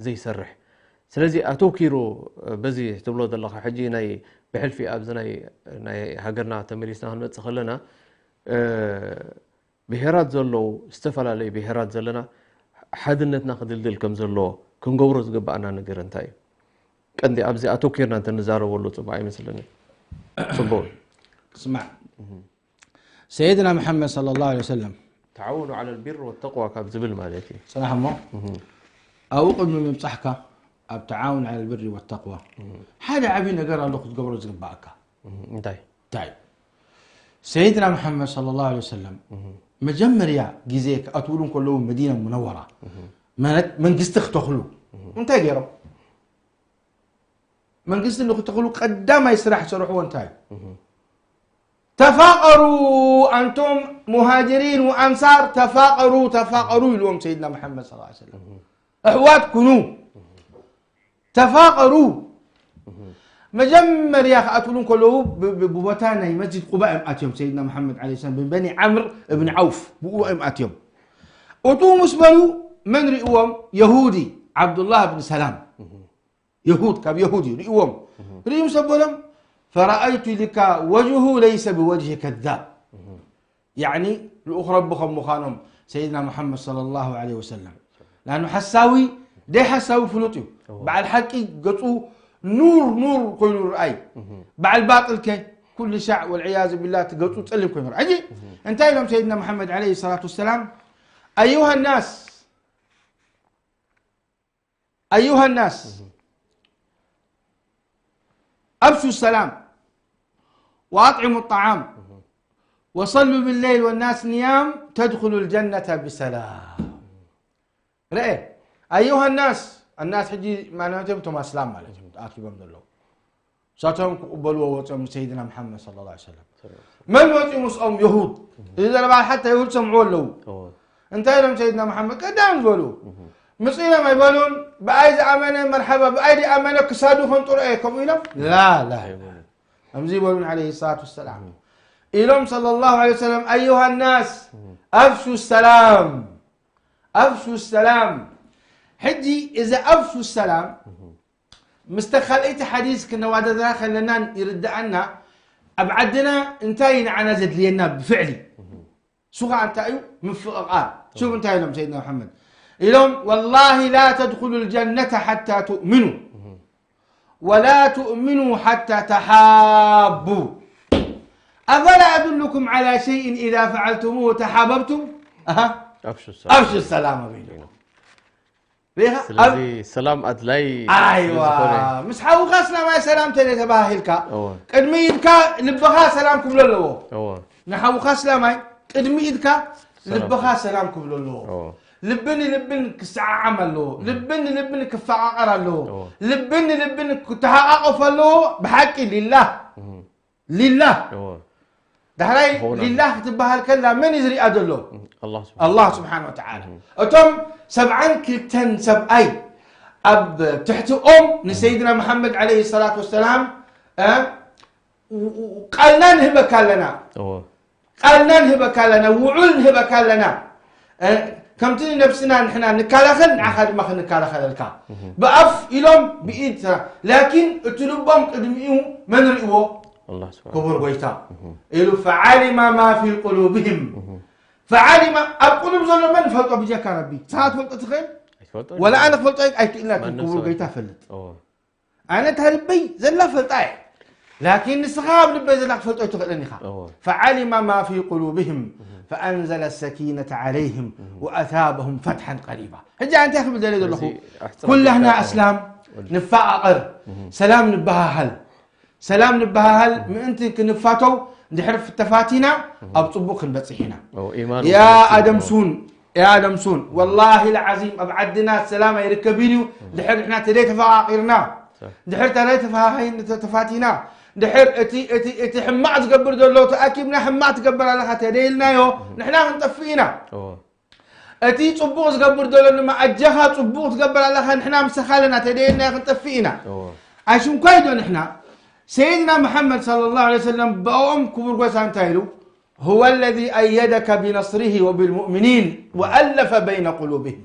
ዘይሰርሕ ስለዚ ኣተውኪሩ በዚ ትብሎ ዘለኻ ሕጂ ናይ ብሕልፊ ኣብዚ ናይ ሃገርና ተመሊስና ክንመፅእ ከለና ብሄራት ዘለዉ ዝተፈላለዩ ብሄራት ዘለና ሓድነትና ክድልድል ከም ዘለዎ ክንገብሮ ዝግባኣና ነገር እንታይ እዩ ቀንዲ ኣብዚ ኣተኪርና እንተንዛረበሉ ፅቡቅ ኣይመስለኒ ፅቡቅ ስማዕ ሰይድና መሐመድ صلى الله عليه وسلم تعاونوا على البر والتقوى ካብ ዝብል ማለት እዩ ፅናሕ እሞ ኣብኡ ቅድሚ ምብፃሕካ ኣብ تعاون على البر والتقوى ሓደ ዓብዪ ነገር ኣሎ ክትገብሮ ዝግባኣካ እንታይ እንታይ ሰይድና መሐመድ صلى الله عليه وسلم መጀመርያ ግዜ ክኣትውሉ እንከለዉ መዲና ሙነወራ ማለት መንግስቲ ክተኽሉ እንታይ ገይሮም መንግስቲ ንክተኽሉ ቀዳማይ ስራሕ ዝሰርሕዎ እንታይ እዩ ተፋቀሩ ኣንቶም ሙሃጅሪን ወኣንሳር ተፋቀሩ ተፋቀሩ ኢልዎም ሰይድና መሐመድ صلى الله عليه وسلم ኣሕዋት ኩኑ ተፋቀሩ መጀመርያ ክኣትሉ እንከለዉ ብቦታ ናይ መስጅድ ቁባ እዮም ኣትዮም ሰይድና መሓመድ ለ ሰላም ብበኒ ዓምር እብን ዓውፍ ብኡ እዮም ኣትዮም እቱ ምስ በሉ መን ርእዎም የሁዲ ዓብዱላህ ብን ሰላም የሁድ ካብ የሁድ እዩ ርእዎም ርእዩ ምስ ኣበሎም ፈረኣይቱ ኢልካ ወጅሁ ለይሰ ብወጅሂ ከዛብ ያዕኒ ልኡኽ ረቢ ከም ምዃኖም ሰይድና ሙሓመድ صلى الله عليه وسلم ላኑ ሓሳዊ ደይ ሓሳዊ ፍሉጥ እዩ በዓል ሓቂ ገፁ ኑር ኑር ኮይኑ ርኣይ በዓል ባጥል ከ ኩሉ ሻዕ ወልዕያዝ ቢላ እቲ ገፁ ፀሊም ኮይኑ ርኣይ ሕጂ እንታይ ኢሎም ሰይድና ሙሓመድ ለ ሰላት ወሰላም ኣዩሃ ናስ أيها الناس أفشوا السلام وأطعموا الطعام وصلوا بالليل والناس نيام تدخلوا الجنة بسلام رأي أيها الناس الناس حجي معناته بتم أسلام ማለት እዩ ኣኪቦም ዘለዉ እሳቶም ክቕበልዎ ወፅኦም ንሰይድና መሓመድ صلى الله عليه وسلم መን መፅኡ ምስኦም የሁድ እዚ ዘረባ ሓታ የሁድ ሰምዕዎ ኣለዉ እንታይ ኢሎም ሰይድና መሓመድ ቀዳም ዝበሉ ምፅኢሎም ኣይበሉን ብኣይ ዝኣመነ መርሓባ ብኣይ ዝኣመነ ክሳዱ ከንጥሮ እየ ከምኡ ኢሎም ላ ላ ከምዚ ይበሉን ለ ሰላት ወሰላም ኢሎም صلى الله عليه وسلم أيها الناس أفشوا السلام أفشوا السلام ሕጂ እዚ أفشوا السلام ምስተ ካልኣይቲ ሓዲስ ክነዋዳድራ ከለና ይርድኣና ኣብ ዓድና እንታይ ንዓና ዘድልየና ብፍዕሊ እሱ ከዓ እንታይ እዩ ምፍቕቓር ሽብ እንታይ ኢሎም ሰይድና መሓመድ ኢሎም ወላሂ ላ ተድኩሉ ልጀነተ ሓታ ትእምኑ ወላ ትእምኑ ሓታ ተሓቡ ኣፈላ ኣድልኩም ዓላ ሸይእን ኢዛ ፈዓልቱሙሁ ተሓበብቱም ኣብሹ ሰላም ሰላም ኣበይኑ ሪኢኻ? ስለዚ ሰላም ኣድላይ ኣይዋ ምስ ሓውኻ ስላማይ ሰላም ተለ ተባሂልካ ቅድሚ ኢድካ ልብኻ ሰላም ክብሎ ኣለዎ ንሓውኻ ስላማይ ቅድሚ ኢድካ ልብኻ ሰላም ክብሎ ኣለዎ ልቢ ንልብን ክሰዓዓም ኣለዎ ልቢ ንልብን ክፈቃቀር ኣለዎ ልቢ ንልብን ክተሓቃቀፍ ኣለዎ ብሓቂ ሊላህ ሊላህ ዳሕራይ ሊላህ ክትበሃል ከላ መን እዩ ዝሪኣ ዘሎ ኣላህ ስብሓን ወተዓላ እቶም ሰብዓን ክልተን ሰብኣይ ኣብ ትሕቲ ኦም ንሰይድና መሓመድ ለ ሰላት ወሰላም ቃልና ንህበካ ኣለና ቃልና ንህበካ ኣለና፣ ውዑል ንህበካ ኣለና። ከምቲ ንነብስና ንሕና ንከላኸል፣ ንዓኻ ድማ ክንከላኸለልካ። ብኣፍ ኢሎም ብኢድ፣ ላኪን እቲ ልቦም ቅድሚኡ መን ርእዎ? ክቡር ጎይታ ኢሉ ፈዓሊማ ማ ፊ ቁሉብህም። ፈዓሊማ፣ ኣብ ቁሉብ ዘሎ መን ፈልጦ ብጀካ ረቢ? ንስኻ ትፈልጦ ትኽእል? ወላ ኣነ ክፈልጦ ኣይክእልን፣ ላኪን ክቡር ጎይታ ፈልጥ። ኣነ እታ ልበይ ዘላ ፈልጣ እየ። ላኪን ንስኻ ኣብ ልበይ ዘላ ክትፈልጦ ኣይትኽእልን ኢኻ። ፈዓሊማ ማ ፊ ቁሉብህም ፈኣንዘለ ሰኪነተ ዓለይህም ወኣሳበሁም ፈትሐን ቀሪባ። ሕጂ ኣንታይ ክብል ደለ ዘለኹ? ኩላህና ኣስላም ንፈቓቐር፣ ሰላም ንበሃሃል። ሰላም ንበሃሃል ምእንቲ ክንፋተው፣ ድሕር ተፋቲና ኣብ ጽቡቕ ክንበጽሕ ኢና። ያ ኣደም ሱን፣ ያ ኣደም ሱን፣ ወላሂ ልዓዚም ኣብ ዓድና ሰላም ኣይርከብን እዩ። ድሕር ንሕና ተደይ ተፈቓቒርና፣ ድሕር ተደይ ተፈሃሃይን ተፋቲና፣ ድሕር እቲ እቲ እቲ ሕማቕ ዝገብር ዘሎ ተኣኪብና፣ ሕማቕ ትገብር ኣለኻ ተደይልናዮ፣ ንሕና ክንጠፍእ ኢና። እቲ ጽቡቕ ዝገብር ዘሎ ድማ ኣጀኻ ጽቡቕ ትገብር ኣለኻ፣ ንሕና ምሳኻ ኣለና፣ ተደየና ክንጠፍእ ኢና። ኣሽንኳይ ዶ ንሕና ሰይድና መሓመድ صلى الله عليه وسلم ብኦም ክቡር ጎይታ እንታይ ኢሉ? هو الذي أيدك بنصره وبالمؤمنين وألف بين قلوبهم.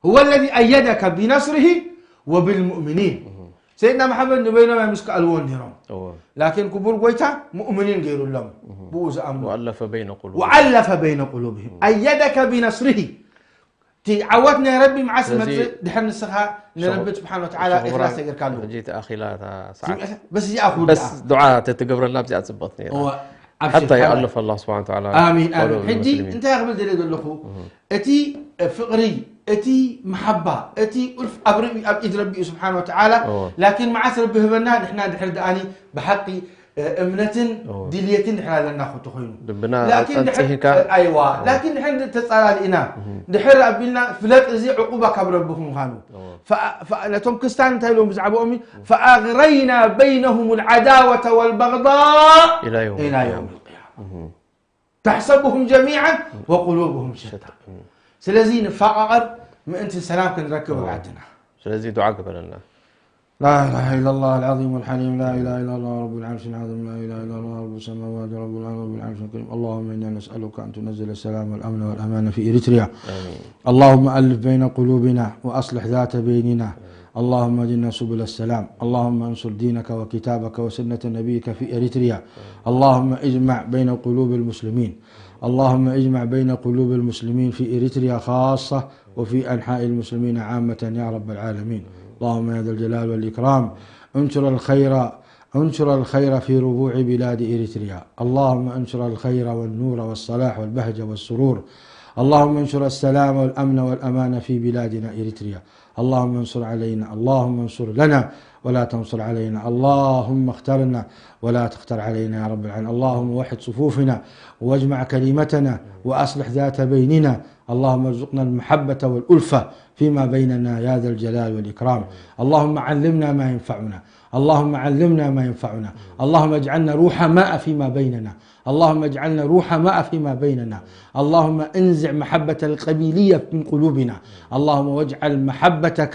هو الذي أيدك بنصره وبالمؤمنين. ሰይድና መሓመድ ንበይኖም እዮም ምስ ከኣልዎ ነይሮም። ላኪን ክቡር ጎይታ ሙእምኒን ገይሩሎም፣ ብኡ ዝኣምኑ። وألف بين قلوبهم. وألف بين قلوبهم. أيدك بنصره. እቲ ዓወት ናይ ረቢ መዓስ ስለዚ ይመጽእ? ድሕር ንስኻ ንረቢ ስብሓን ወተዓላ እኽላስ ተገይርካሉ። ሕጂ ተኣኺላ እታ ሰዓት። በስ እዚኣ ክውድኣ። በስ ዱዓ ተትገብረልና ብዚኣ ጽብቕቲ ነይራ። እወ፣ ኣብሽር፣ ሓታ ሓላ። يألف الله سبحانه وتعالى آمين، آمين. قلوب ሕጂ المسلمين. እንታይ ክብል ደልየ ዘለኹ? እቲ ፍቕሪ፣ እቲ መሓባ፣ እቲ ኡልፍ ኣብ ርቢ-፣ ኣብ ኢድ ረቢ እዩ ስብሓን ወተዓላ። እወ። ላኪን መዓስ ረቢ ህበና? ንሕና ድሕር ደኣኒ ብሓቂ፣ እ፣ እምነትን እወ። ድልየትን ድሕር ኣለና ክቱ ኮይኑ። ልብና ላኪን ድሕር፣ ጸንጺህካ። እ፣ ኣይዋ፣ እወ። ላኪን ድሕር ተጻላሊእና፣ እህ። ድሕር ኣቢልና ፍለጥ እዚ ዕቁባ ካብ ረቢ ምዃኑ። እወ። ፈኣ-፣ ፈኣ-፣ ነቶም ክስታን እንታይ ኢሎም ብዛዕባኦም እዩ? فأغرينا بينهم العداوة والبغضاء إلى يوم إلى يوم القيامة. القيامة. እህ። تحسبهم جميعا وقلوبهم شتى. እህ። ስለዚ ንፋቓቐር ምእንቲ ሰላም ክንረክብ እወ። ኣብ ዓድና። ስለዚ ዱዓ ግበረልና። لا إله إلا الله العظيم الحليم، لا إله إلا الله رب العرش العظيم، لا إله إلا الله رب السماوات رب الأرض رب العرش الكريم. اللهم إنا نسألك أن تنزل السلام والأمن والأمان في إريتريا. آمين. اللهم ألف بين قلوبنا وأصلح ذات بيننا. اللهم اهدنا سبل السلام. اللهم انصر دينك وكتابك وسنة نبيك في إريتريا. اللهم اجمع بين قلوب المسلمين. اللهم اجمع بين قلوب المسلمين في إريتريا خاصة وفي أنحاء المسلمين عامة يا رب العالمين. اللهم يا ذا الجلال والإكرام، انشر الخير، انشر الخير في ربوع بلاد إريتريا. اللهم انشر الخير والنور والصلاح والبهجة والسرور. اللهم انشر السلام والأمن والأمان في بلادنا إريتريا. اللهم انصر علينا، اللهم انصر لنا ولا تنصر علينا. اللهم اخترنا ولا تختر علينا يا رب العالمين. اللهم وحد صفوفنا واجمع كلمتنا وأصلح ذات بيننا. اللهم ارزقنا المحبة والألفة فيما بيننا يا ذا الجلال والإكرام. اللهم علمنا ما ينفعنا. اللهم علمنا ما ينفعنا. اللهم اجعلنا رحماء فيما بيننا. اللهم اجعلنا رحماء فيما بيننا. اللهم انزع محبة القبيلية من قلوبنا. اللهم واجعل محبتك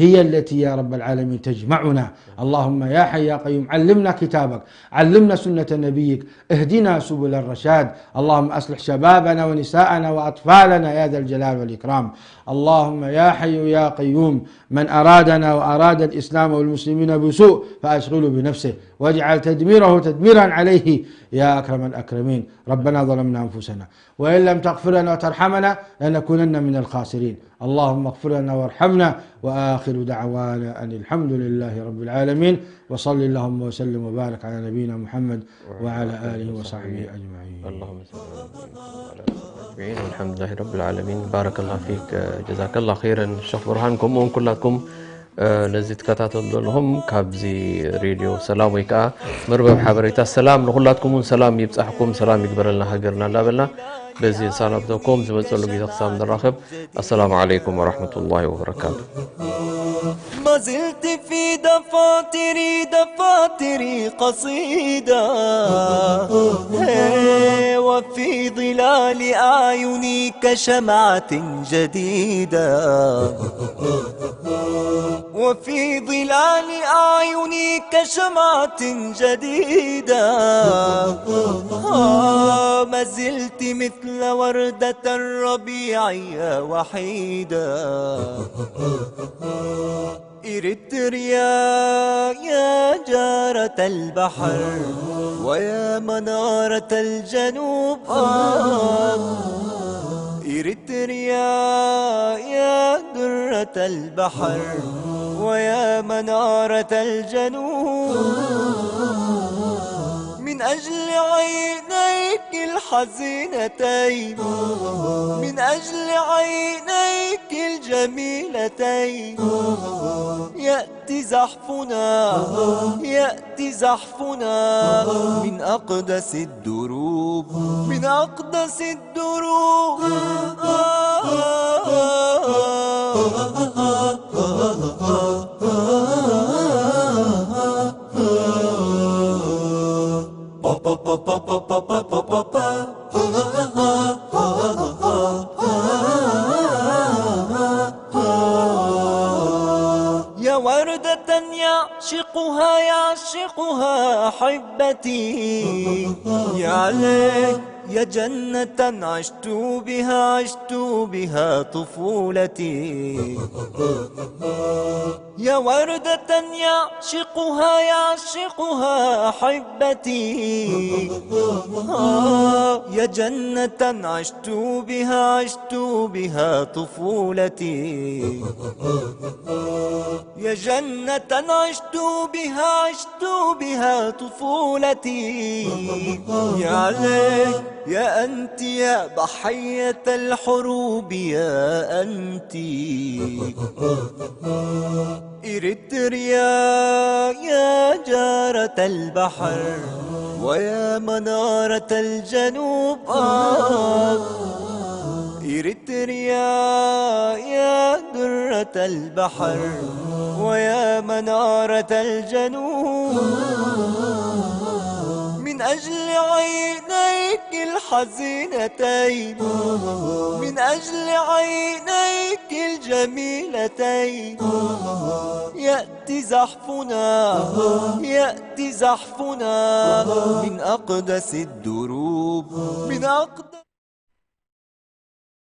هي التي يا رب العالمين تجمعنا. اللهم يا حي يا قيوم، علمنا كتابك، علمنا سنة نبيك، اهدنا سبل الرشاد. اللهم أصلح شبابنا ونساءنا وأطفالنا يا ذا الجلال والإكرام. اللهم يا حي يا قيوم، من أرادنا وأراد الإسلام والمسلمين بسوء فأشغله بنفسه، واجعل تدميره تدميرا عليه يا أكرم الأكرمين. ربنا ظلمنا أنفسنا وإن لم تغفر لنا وترحمنا لنكونن من الخاسرين. اللهم اغفر لنا وارحمنا، وآخر دعوانا أن الحمد لله رب العالمين. وصل اللهم وسلم وبارك على نبينا محمد وعلى آله وصحبه أجمعين. اللهم صل على محمد وعلى آله وصحبه أجمعين. والحمد لله رب العالمين. بارك الله فيك، جزاك الله خيرا شيخ برهان، ከምኡ እውን ኩላትኩም ነዚ ትከታተሉ ዘለኹም ካብዚ ሬድዮ ሰላም ወይ ከዓ መርበብ ሓበሬታ ሰላም፣ ንኹላትኩም እውን ሰላም ይብጻሕኩም፣ ሰላም ይግበረልና ሃገርና እንዳበልና በዚ ንሰናብተኩም። ዝመጸሉ ግዜ ክሳብ ንራኸብ፣ ኣሰላሙ ዓለይኩም ወራህመቱላሂ ወበረካቱ። ما زلت في دفاتري دفاتري قصيدة، وفي ظلال أعيني كشمعة جديدة، وفي ظلال أعيني كشمعة جديدة. آه، ما زلت مثل وردة الربيع يا وحيدة. إريتريا يا جارة البحر ويا منارة الجنوب. آه، إريتريا يا درة البحر ويا منارة الجنوب. من أجل عينيك الحزينتين، من أجل عينيك الجميلتين، يأتي زحفنا، يأتي زحفنا من أقدس الدروب، من أقدس الدروب. يا وردة يعشقها يعشقها أحبتي، يا ليت يا جنة عشت بها عشت بها طفولتي. يا وردة يعشقها يعشقها أحبتي، آه، يا جنة عشت بها عشت بها طفولتي. يا جنة عشت بها عشت بها طفولتي. يا ليت يا أنت يا ضحية الحروب يا أنت. إريتريا يا جارة البحر ويا منارة الجنوب. آه، إريتريا يا درة البحر ويا منارة الجنوب. من أجل عينيك الحزينتين، من أجل عينيك الجميلتين، يأتي زحفنا، يأتي زحفنا من أقدس الدروب، من أقدس